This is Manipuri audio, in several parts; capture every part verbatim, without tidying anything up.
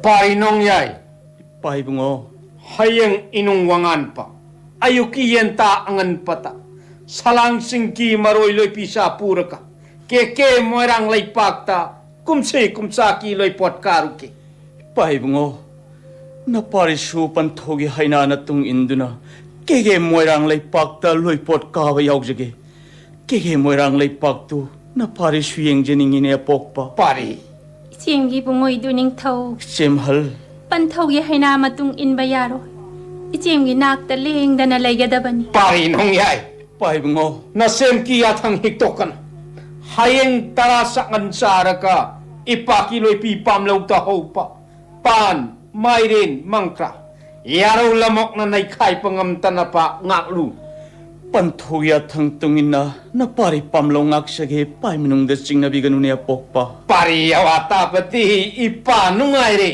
ꯄꯥꯔꯤ ꯅꯣꯡꯌꯥꯏ꯫ ꯏꯄꯥ ꯏꯕꯨꯡꯉꯣ꯫ ꯍꯌꯦꯡ ꯏꯅꯨꯡ ꯋꯥꯉꯥꯟꯄ, ꯑꯌꯨꯛꯀꯤ ꯌꯦꯟꯇꯥ ꯑꯉꯟꯄꯇ, ꯁꯂꯥꯡꯁꯤꯡꯒꯤ ꯃꯔꯣꯏ ꯂꯣꯏꯄꯤ ꯆꯥ ꯄꯨꯔꯒ, ꯀꯦ ꯀꯦ ꯃꯣꯏꯔꯥꯡ ꯂꯩꯄꯥꯛꯇ ꯀꯨꯝꯁꯤ ꯀꯨꯝꯆꯥꯛꯀꯤ ꯂꯣꯏꯄꯣꯠ ꯀꯥꯔꯨꯒꯦ꯫ ꯏꯄꯥ ꯏꯕꯨꯡꯉꯣ, ꯅꯄꯥꯔꯤꯁꯨ ꯄꯟꯊꯧꯒꯤ ꯍꯩꯅꯥꯅ ꯇꯨꯡ ꯏꯟꯗꯨꯅ ꯀꯦ ꯀꯦ ꯃꯣꯏꯔꯥꯡ ꯂꯩꯄꯥꯛꯇ ꯂꯣꯏꯄꯣꯠ ꯀꯥꯕ ꯌꯥꯎꯖꯒꯦ꯫ ꯀꯦ ꯀꯦ ꯃꯣꯏꯔꯥꯡ ꯂꯩꯄꯥꯛꯇꯨ ꯅꯄꯥꯔꯤꯁꯨ ꯌꯦꯡꯖꯅꯤꯡꯉꯤꯅꯦ ꯑꯄꯣꯛꯄ꯫ ꯄꯥꯔꯤ꯫ ꯏꯆꯦꯝꯒꯤ ꯏꯕꯨꯡꯉꯣ ꯏꯗꯨ ꯅꯤꯡꯊꯧ꯫ ꯏꯆꯦꯝꯍꯜ꯫ ꯄꯟꯊꯧꯒꯤ ꯍꯩꯅꯥ ꯃꯇꯨꯡ ꯏꯟꯕ ꯌꯥꯔꯣꯏ꯫ ꯏꯆꯦꯝꯒꯤ ꯅꯥꯛꯇ ꯂꯦꯡꯗꯅ ꯂꯩꯒꯗꯕꯅꯤ꯫ ꯄꯥꯔꯤ ꯅꯣꯡꯌꯥꯏ꯫ ꯏꯄꯥ ꯏꯕꯨꯡꯉꯣ꯫ ꯅꯁꯦꯝꯀꯤ ꯌꯥꯊꯪ ꯍꯤꯛꯇꯣꯛꯀꯅꯨ꯫ ꯍꯌꯦꯡ ꯇꯔꯥ ꯆꯥꯛꯉꯟ ꯆꯥꯔꯒ ꯏꯄꯥꯛꯀꯤ ꯂꯣꯏꯄꯤ ꯄꯥꯝꯂꯧ ꯇꯥꯍꯧꯕ ꯄꯥꯟ, ꯃꯥꯏꯔꯦꯟ, ꯃꯪꯀ꯭ꯔꯥ, ꯌꯥꯔꯧ ꯂꯃꯣꯛꯅ ꯅꯩꯈꯥꯏꯕ ꯉꯝꯗꯅꯕ ꯉꯥꯛꯂꯨ꯫ ꯄꯟꯊꯧ ꯌꯥꯊꯪ ꯇꯨꯡꯏꯟꯅ ꯅꯄꯥꯔꯤ ꯄꯥꯝꯂꯧ ꯉꯥꯛꯆꯒꯦ, ꯄꯥꯏ ꯃꯅꯨꯡꯗ ꯆꯤꯡꯅꯕꯤꯒꯅꯨꯅꯦ ꯑꯄꯣꯛꯄ꯫ ꯄꯥꯔꯤ ꯑꯋꯥ ꯇꯥꯕꯗꯤ ꯏꯄꯥ ꯅꯨꯡꯉꯥꯏꯔꯦ꯫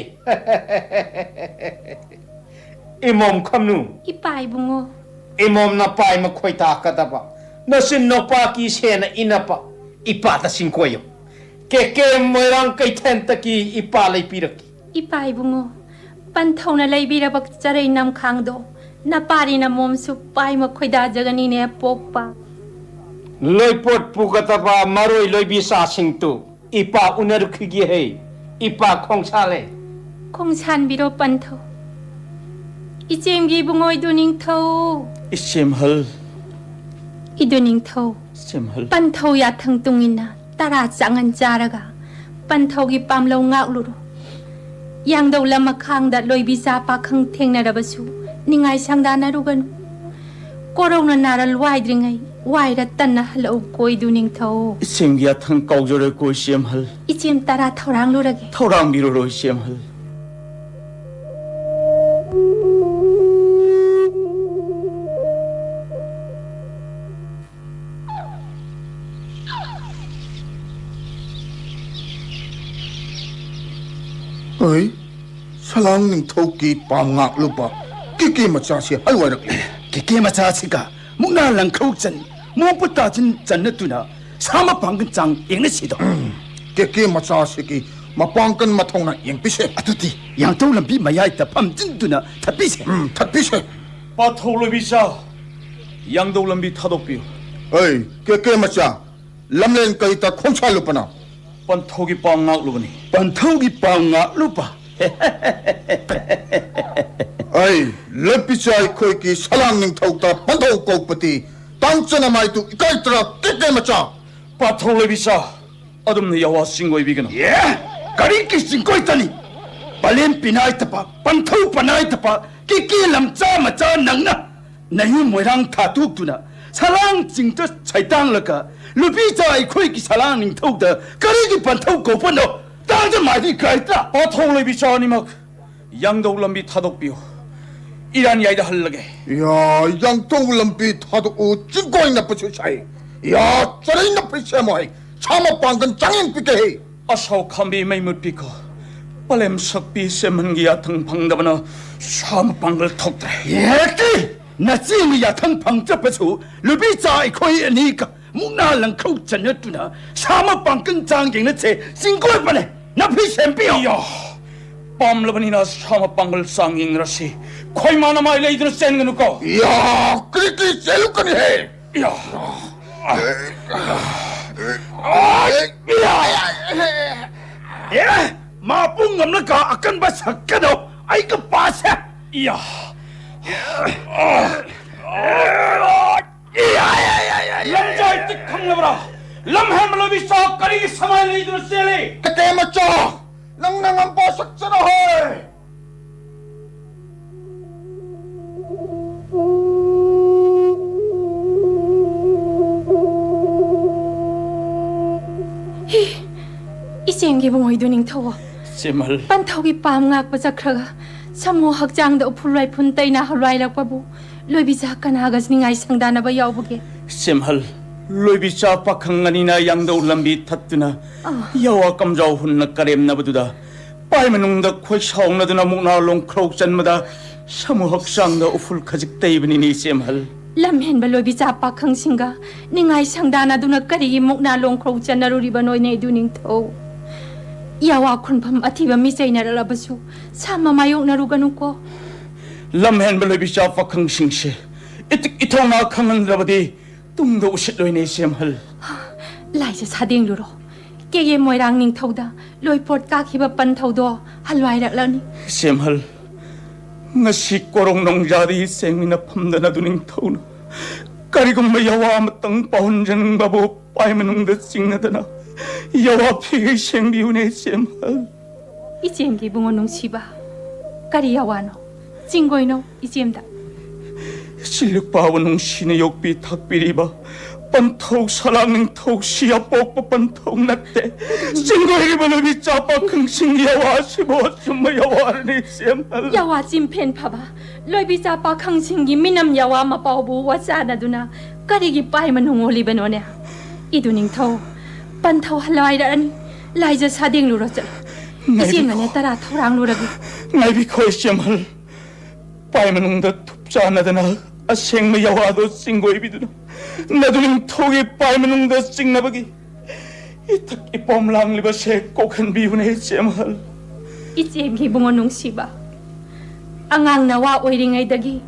ꯏꯃꯣꯝ ꯈꯝꯅꯨ꯫ ꯏꯄꯥ ꯏꯕꯨꯡꯉꯣ꯫ ꯏꯃꯣꯝꯅ ꯄꯥꯏ ꯃꯈꯣꯏ ꯇꯥꯛꯀꯗꯕ ꯅꯆꯤꯟ ꯅꯨꯄꯥꯒꯤ ꯁꯦꯟꯅ ꯏꯅꯕ ꯏꯄꯥꯗ ꯆꯤꯡꯀꯣꯏꯌꯨ꯫ ꯀꯦ ꯀꯦ ꯃꯣꯏꯔꯥꯡ ꯀꯩꯊꯦꯟꯇꯒꯤ ꯏꯄꯥ ꯂꯩꯕꯤꯔꯛꯀꯦ꯫ ꯏꯄꯥ ꯏꯕꯨꯡꯉꯣ, ꯄꯟꯊꯧꯅ ꯂꯩꯕꯤꯔꯕ ꯆꯔꯩ ꯅꯝꯈꯥꯡꯗꯣ ꯅꯄꯥꯔꯤꯅ ꯃꯣꯝꯁꯨ ꯄꯥꯏ ꯃꯈꯣꯏꯗꯥꯖꯒꯅꯤꯅꯦ ꯄꯣꯛꯄ꯫ ꯂꯣꯏꯄꯣꯠ ꯄꯨꯒꯗꯕ ꯃꯔꯣꯏ ꯂꯣꯏꯕꯤ ꯆꯥꯁꯤꯡꯗꯨ ꯏꯄꯥ ꯎꯅꯔꯨꯈꯤꯒꯦ ꯍꯩ, ꯏꯄꯥ ꯈꯣꯡꯁꯥꯜꯂꯦ꯫ ꯈꯣꯡꯁꯥꯟꯕꯤꯔꯣ ꯄꯟꯊꯧ꯫ ꯏꯆꯦꯝꯒꯤ ꯏꯕꯨꯡꯉꯣ ꯏꯗꯨ ꯅꯤꯡꯊꯧ꯫ ꯏꯆꯦꯝꯍꯜ꯫ ꯏꯗꯨ ꯅꯤꯡꯊꯧ꯫ ꯏꯆꯦꯝꯍꯜ꯫ ꯄꯟꯊꯧ ꯌꯥꯊꯪ ꯇꯨꯡꯏꯟꯅ ꯇꯔꯥ ꯆꯥꯡꯉꯟ ꯆꯥꯔꯒ ꯄꯟꯊꯧꯒꯤ ꯄꯥꯝꯂꯧ ꯉꯥꯛꯂꯨꯔꯣ꯫ ꯌꯥꯡꯗꯧ ꯂꯝ ꯃꯈꯥꯡꯗ ꯂꯣꯏꯕꯤ ꯆꯥ ꯄꯥꯈꯪ ꯊꯦꯡꯅꯔꯕꯁꯨ ꯅꯤꯡꯉꯥꯏ ꯁꯪꯗꯥꯅꯔꯨꯒꯅꯨ꯫ ꯀꯣꯔꯧꯅ ꯅꯥꯔꯜ ꯋꯥꯏꯗ꯭ꯔꯤꯉꯩ ꯋꯥꯏꯔ ꯇꯟꯅ ꯍꯜꯂꯛꯎ ꯀꯣꯏꯗꯨ ꯅꯤꯡꯊꯧ꯫ ꯏꯆꯦꯝꯒꯤ ꯌꯥꯊꯪ ꯀꯥꯎꯖꯔꯣꯏꯀꯣ ꯏꯆꯦꯝꯍꯜ꯫ ꯏꯆꯦꯝ ꯇꯔꯥ ꯊꯧꯔꯥꯡꯂꯨꯔꯒꯦ꯫ ꯊꯧꯔꯥꯡꯕꯤꯔꯨꯔꯣ ꯏꯆꯦꯝꯍꯜ꯫ ꯑꯩ ꯁꯂꯥꯡ ꯅꯤꯡꯊꯧꯒꯤ ꯄꯥꯝ ꯉꯥꯛꯂꯨꯕ ꯀꯦꯀꯦ ꯃꯆꯥꯁꯤ ꯍꯜꯋꯥꯏꯔꯛꯂꯦ꯫ ꯀꯦꯀꯦ ꯃꯆꯥꯁꯤꯒ ꯃꯨꯛꯅꯥ ꯂꯪꯈꯧ ꯆꯟ, ꯃꯣꯝꯄ ꯇꯥꯁꯤꯟ ꯆꯟꯅꯗꯨꯅ ꯁꯥ ꯃꯄꯥꯡꯒꯜ ꯆꯥꯡ ꯌꯦꯡꯅꯁꯤꯗꯣ꯫ ꯀꯦꯀꯦ ꯃꯆꯥꯁꯤꯒꯤ ꯃꯄꯥꯡꯒꯜ ꯃꯊꯧꯅ ꯌꯦꯡꯕꯤꯁꯦ꯫ ꯑꯗꯨꯗꯤ ꯌꯥꯡꯊꯧ ꯂꯝꯕꯤ ꯃꯌꯥꯏꯗ ꯐꯝꯖꯤꯟꯗꯨꯅ ꯊꯠꯄꯤꯁꯦ꯫ ꯎꯝ, ꯊꯠꯄꯤꯁꯦ꯫ ꯄꯥꯊꯧ ꯂꯣꯏꯕꯤꯆꯥ, ꯌꯥꯡꯗꯧ ꯂꯝꯕꯤ ꯊꯥꯗꯣꯛꯄꯤꯌꯨ꯫ ꯑꯩ ꯀꯦꯀꯦ ꯃꯆꯥ, ꯂꯝꯂꯦꯟ ꯀꯩꯇ ꯈꯣꯡꯁꯥꯜꯂꯨꯕꯅ? ꯄꯟꯊꯧꯒꯤ ꯄꯥꯎ ꯉꯥꯛꯂꯨꯕꯅꯤ꯫ ꯄꯟꯊꯧꯒꯤ ꯄꯥꯎ ꯉꯥꯛꯂꯨꯕ? ꯑꯩ ꯂꯣꯏꯕꯤꯆꯥ ꯑꯩꯈꯣꯏꯒꯤ ꯁꯂꯥꯡ ꯅꯤꯡꯊꯧꯗ ꯄꯟꯊꯧ ꯀꯧꯕꯗꯤ ꯇꯥꯡꯆꯅ ꯃꯥꯏꯗꯨ ꯏꯀꯥꯏꯇ꯭ꯔꯥ, ꯀꯦꯀꯦ ꯃꯆꯥ? ꯄꯥꯊꯧ ꯂꯣꯏꯕꯤꯆꯥ, ꯑꯗꯨꯝꯅ ꯌꯥꯋꯥ ꯆꯤꯡꯒꯣꯏꯕꯤꯒꯅꯨ꯫ ꯑꯦ? ꯀꯔꯤꯒꯤ ꯆꯤꯡꯒꯣꯏꯇꯅꯤ? ꯄꯂꯦꯝ ꯄꯤꯅꯥꯏꯇꯕ, ꯄꯟꯊꯧ ꯄꯅꯥꯏꯇꯕ, ꯀꯤꯀꯤ ꯂꯝꯆꯥ ꯃꯆꯥ ꯅꯪꯅ ꯅꯌꯨꯝ ꯃꯣꯏꯔꯥꯡ ꯊꯥꯗꯣꯛꯇꯨꯅ ꯁꯂꯥꯡ ꯆꯤꯡꯗ ꯁꯩꯇꯥꯡꯂꯒ ꯂꯣꯏꯕꯤꯆꯥ ꯑꯩꯈꯣꯏꯒꯤ ꯁꯂꯥꯡ ꯅꯤꯡꯊꯧꯗ ꯀꯔꯤꯒꯤ ꯄꯟꯊꯧ ꯀꯧꯕꯅꯣ? ꯇꯥꯡꯖ ꯃꯥꯏꯗꯤ ꯀꯥꯏꯇ꯭ꯔꯥ? ꯄꯥꯊꯧ ꯂꯣꯏꯕꯤꯆꯥ ꯑꯅꯤꯃꯛ ꯌꯥꯡꯗꯧ ꯂꯝꯕꯤ ꯊꯥꯗꯣꯛꯄꯤꯌꯨ꯫ ꯏꯔꯥꯟ ꯌꯥꯏꯗ ꯍꯜꯂꯒꯦ꯫ ꯌꯥ, ꯌꯥꯡꯗꯧ ꯂꯝꯕꯤ ꯊꯥꯗꯣꯛꯎ, ꯆꯤꯡꯒꯣꯏꯅ ꯄꯩꯁꯨ ꯁꯥꯏ꯫ ꯌꯥ, ꯆꯔꯩꯅ ꯄꯩꯁꯦ ꯃꯣꯏ꯫ ꯁꯥ ꯃꯄꯥꯡꯒꯜ ꯆꯥꯡꯌꯦꯡ ꯄꯤꯒꯦ꯫ ꯑꯁꯥꯎ ꯈꯥꯝꯕꯤ ꯃꯩ ꯃꯨꯠꯄꯤꯈꯣ꯫ ꯄꯂꯦꯝ ꯁꯛꯄꯤ ꯁꯦꯝꯍꯟꯒꯤ ꯌꯥꯊꯪ ꯐꯪꯗꯕꯅ ꯁꯥ ꯃꯄꯥꯡꯒꯜ ꯊꯣꯛꯇ꯭ꯔꯦ꯫ ꯌꯦꯛꯇꯤ! ꯅꯆꯦꯅ ꯌꯥꯊꯪ ꯐꯪꯖꯕꯁꯨ ꯂꯣꯏꯕꯤꯆꯥ ꯑꯩꯈꯣꯏ ꯑꯅꯤꯒ ꯃꯨꯛꯅꯥ ꯂꯪꯈꯧ ꯆꯟꯅꯗꯨꯅ ꯁꯥ ꯃꯄꯥꯡꯒꯜ ꯆꯥꯡ ꯌꯦꯡꯅꯁꯦ ꯆꯤꯡꯒꯣꯏꯕꯅꯦ꯫ ꯅꯐꯤ ꯁꯦꯝꯕꯤꯌꯣ꯫ ꯏꯌꯥ! ꯄꯥꯝꯂꯕꯅꯤꯅ ꯁꯥ ꯃꯄꯥꯡꯒꯜ ꯆꯥꯡ ꯌꯦꯡꯅꯔꯁꯤ꯫ ꯈꯣꯏꯃꯥꯅ ꯃꯥꯏ ꯂꯩꯗꯨꯅ ꯆꯦꯟꯒꯅꯨꯀꯣ꯫ ꯏꯌꯥ! ꯀ꯭ꯔꯤ ꯀ꯭ꯔꯤ ꯆꯦꯜꯂꯨꯀꯅꯤꯍꯦ꯫ ꯏꯌꯥ! ꯑꯦ! ꯃꯥ ꯄꯨꯡ ꯑꯃꯅ ꯀꯥ ꯑꯀꯟꯕ ꯁꯛꯀꯅꯣ꯫ ꯑꯩꯒ ꯄꯥꯁꯦ꯫ ꯏꯌꯥ! ꯂꯝꯖꯥꯏ ꯇꯤꯛ ꯈꯪꯂꯕ꯭ꯔꯥ? ꯂꯝꯍꯦꯟꯕ ꯂꯣꯏꯕꯤꯆꯥ ꯀꯔꯤꯒꯤ ꯁꯃꯥꯏ ꯂꯩꯗꯨꯅ ꯆꯦꯜꯂꯤ? ꯀꯦꯀꯦ ꯃꯆꯥ, ꯅꯪꯅ ꯉꯝꯕ ꯁꯛꯆꯔꯣꯍꯦ꯫ ꯍꯤ! ꯏꯆꯦꯝꯒꯤ ꯏꯕꯨꯡꯉꯣ ꯏꯗꯨ ꯅꯤꯡꯊꯧ꯫ ꯆꯦꯝꯍꯜ꯫ ꯄꯟꯊꯧꯒꯤ ꯄꯥꯝ ꯉꯥꯛꯄ ꯆꯠꯈ꯭ꯔꯒ ꯁꯥꯃꯨ ꯍꯛꯆꯥꯡꯗ ꯎꯐꯨꯜ ꯋꯥꯏꯐꯨꯜ ꯇꯩꯅ ꯍꯜꯋꯥꯏꯔꯛꯄꯕꯨ ꯂꯣꯏꯕꯤꯆꯥ ꯀꯅꯥꯒ ꯅꯤꯡꯉꯥꯏ ꯁꯪꯗꯥꯅꯕ ꯌꯥꯎꯕꯒꯦ? ꯆꯦꯝꯍꯜ, ꯂꯣꯏꯕꯤꯆꯥ ꯄꯥꯈꯪ ꯑꯅꯤꯅ ꯌꯥꯡꯗꯧ ꯂꯝꯕꯤ ꯊꯠꯇꯨꯅ ꯑꯥ꯫ ꯌꯥꯋꯥ ꯀꯝꯖꯥꯎ ꯍꯨꯟꯅ ꯀꯔꯦꯝꯅꯕꯗꯨꯗ ꯄꯥꯏ ꯃꯅꯨꯡꯗ ꯈꯣꯏ ꯁꯥꯎꯅꯗꯨꯅ ꯃꯨꯛꯅꯥ ꯂꯣꯡꯈ꯭ꯔꯧ ꯆꯟꯕꯗ ꯁꯥꯃꯨ ꯍꯛꯆꯥꯡꯗ ꯎꯐꯨꯜ ꯈꯖꯤꯛ ꯇꯩꯕꯅꯤꯅꯦ ꯆꯦꯝꯍꯜ꯫ ꯂꯝꯍꯦꯟꯕ ꯂꯣꯏꯕꯤꯆꯥ ꯄꯥꯈꯪꯁꯤꯡꯒ ꯅꯤꯡꯉꯥꯏ ꯁꯪꯗꯥꯅꯗꯨꯅ ꯀꯔꯤꯒꯤ ꯃꯨꯛꯅꯥ ꯂꯣꯡꯈ꯭ꯔꯧ ꯆꯟꯅꯔꯨꯔꯤꯕꯅꯣꯅꯦ ꯏꯗꯨ ꯅꯤꯡꯊꯧ? ꯌꯥꯋꯥ ꯈꯨꯟꯐꯝ ꯑꯊꯤꯕ ꯃꯤ ꯆꯩꯅꯔꯛꯂꯕꯁꯨ ꯁꯥꯃ ꯃꯥꯌꯣꯛꯅꯔꯨꯒꯅꯨꯀꯣ꯫ ꯂꯝꯍꯦꯟꯕ ꯂꯣꯏꯕꯤꯆꯥ ꯄꯥꯈꯪꯁꯤꯡꯁꯦ ꯏꯇꯤꯛ ꯏꯊꯧꯅꯥ ꯈꯪꯍꯟꯗ꯭ꯔꯕꯗꯤ ꯇꯨꯡꯗ ꯎꯁꯤꯠꯂꯣꯏꯅꯦ, ꯏꯆꯦꯝꯍꯜ꯫ ꯂꯥꯏꯖ ꯁꯥꯗꯦꯡꯂꯨꯔꯣ꯫ ꯀꯦꯒꯦ ꯃꯣꯏꯔꯥꯡ ꯅꯤꯡꯊꯧꯗ ꯂꯣꯏꯄꯣꯠ ꯀꯥꯈꯤꯕ ꯄꯟꯊꯧꯗꯣ ꯍꯜꯋꯥꯏꯔꯛꯂꯅꯤ꯫ ꯏꯆꯦꯝꯍꯜ, ꯉꯁꯤ ꯀꯣꯔꯣꯡ ꯅꯣꯡꯖꯥꯗ ꯏꯆꯦꯡꯃꯤꯅ ꯐꯝꯗꯅ ꯑꯗꯨ ꯅꯤꯡꯊꯧꯅ ꯀꯔꯤꯒꯨꯝꯕ ꯌꯥꯋꯥ ꯑꯃꯇꯪ ꯄꯥꯎꯍꯟꯖꯅꯤꯡꯕꯕꯨ ꯄꯥꯏ ꯃꯅꯨꯡꯗ ꯆꯤꯡꯅꯗꯅ ꯌꯥꯋꯥ ꯐꯤꯒꯩ ꯁꯦꯡꯕꯤꯌꯨꯅꯦ, ꯏꯆꯦꯝꯍꯜ꯫ ꯏꯆꯦꯝꯒꯤ ꯏꯕꯨꯡꯉꯣ ꯅꯨꯡꯁꯤꯕ, ꯀꯔꯤ ꯌꯥꯋꯥꯅꯣ? ꯆꯤꯡꯒꯣꯏꯅꯣ ꯏꯆꯦꯝꯗ꯫ ꯏꯆꯤꯜꯂꯨꯄꯥꯕꯨ ꯅꯨꯡꯁꯤꯅ ꯌꯣꯛꯄꯤ ꯊꯥꯛꯄꯤꯔꯤꯕ ꯄꯟꯊꯧ ꯁꯂꯥꯡ ꯅꯤꯡꯊꯧ ꯁꯤ ꯑꯄꯣꯛꯄ ꯄꯟꯊꯧ ꯅꯠꯇꯦ꯫ ꯆꯤꯡꯒꯣꯏꯔꯤꯕ ꯂꯣꯏꯕꯤ ꯆꯥ ꯄꯥꯈꯪꯁꯤꯡꯒꯤ ꯌꯥꯋꯥꯁꯤꯕꯨ ꯑꯆꯨꯝꯕ ꯌꯥꯋꯥꯔꯅꯤ, ꯏꯆꯦꯝꯍꯜ꯫ ꯌꯥꯋꯥ ꯆꯤꯟꯐꯦꯟ ꯐꯕ ꯂꯣꯏꯕꯤ ꯆꯥ ꯄꯥꯈꯪꯁꯤꯡꯒꯤ ꯃꯤꯅꯝ ꯌꯥꯋꯥ ꯃꯄꯥꯎꯕꯨ ꯋꯥꯆꯥꯟꯅꯗꯨꯅ ꯀꯔꯤꯒꯤ ꯄꯥꯏ ꯃꯅꯨꯡ ꯑꯣꯜꯂꯤꯕꯅꯣꯅꯦ? ꯏꯗꯨ ꯅꯤꯡꯊꯧ, ꯄꯟꯊꯧ ꯍꯜꯂꯥꯏꯔꯛꯑꯅꯤ꯫ ꯂꯥꯏꯖ ꯁꯥꯗꯦꯡꯂꯨꯔꯣ ꯆꯠꯂꯣ꯫ ꯉꯥꯏꯕꯤꯈꯣ꯫ ꯏꯆꯦꯝꯃꯅꯦ ꯇꯔꯥ ꯊꯧꯔꯥꯡꯂꯨꯔꯒꯦ꯫ ꯉꯥꯏꯕꯤꯈꯣ, ꯏꯆꯦꯝꯍꯜ꯫ ꯄꯥꯏ ꯃꯅꯨꯡꯗ ꯊꯨꯞꯆꯥꯟꯅꯗꯅ ꯑꯁꯦꯡꯕ ꯌꯥꯋꯥꯗꯣ ꯆꯤꯡꯒꯣꯏꯕꯤꯗꯨꯅ ꯅꯗꯨ ꯅꯤꯡꯊꯧꯒꯤ ꯄꯥꯏ ꯃꯅꯨꯡꯗ ꯆꯤꯡꯅꯕꯒꯤ ꯏꯊꯛ ꯏꯄꯣꯝ ꯂꯥꯡꯂꯤꯕꯁꯦ ꯀꯣꯛꯍꯟꯕꯤꯌꯨꯅꯦ, ꯏꯆꯦꯝꯍꯜ꯫ ꯏꯆꯦꯝꯒꯤ ꯏꯕꯨꯡꯉꯣ ꯅꯨꯡꯁꯤꯕ, ꯑꯉꯥꯡ ꯅꯋꯥ ꯑꯣꯏꯔꯤꯉꯩꯗꯒꯤ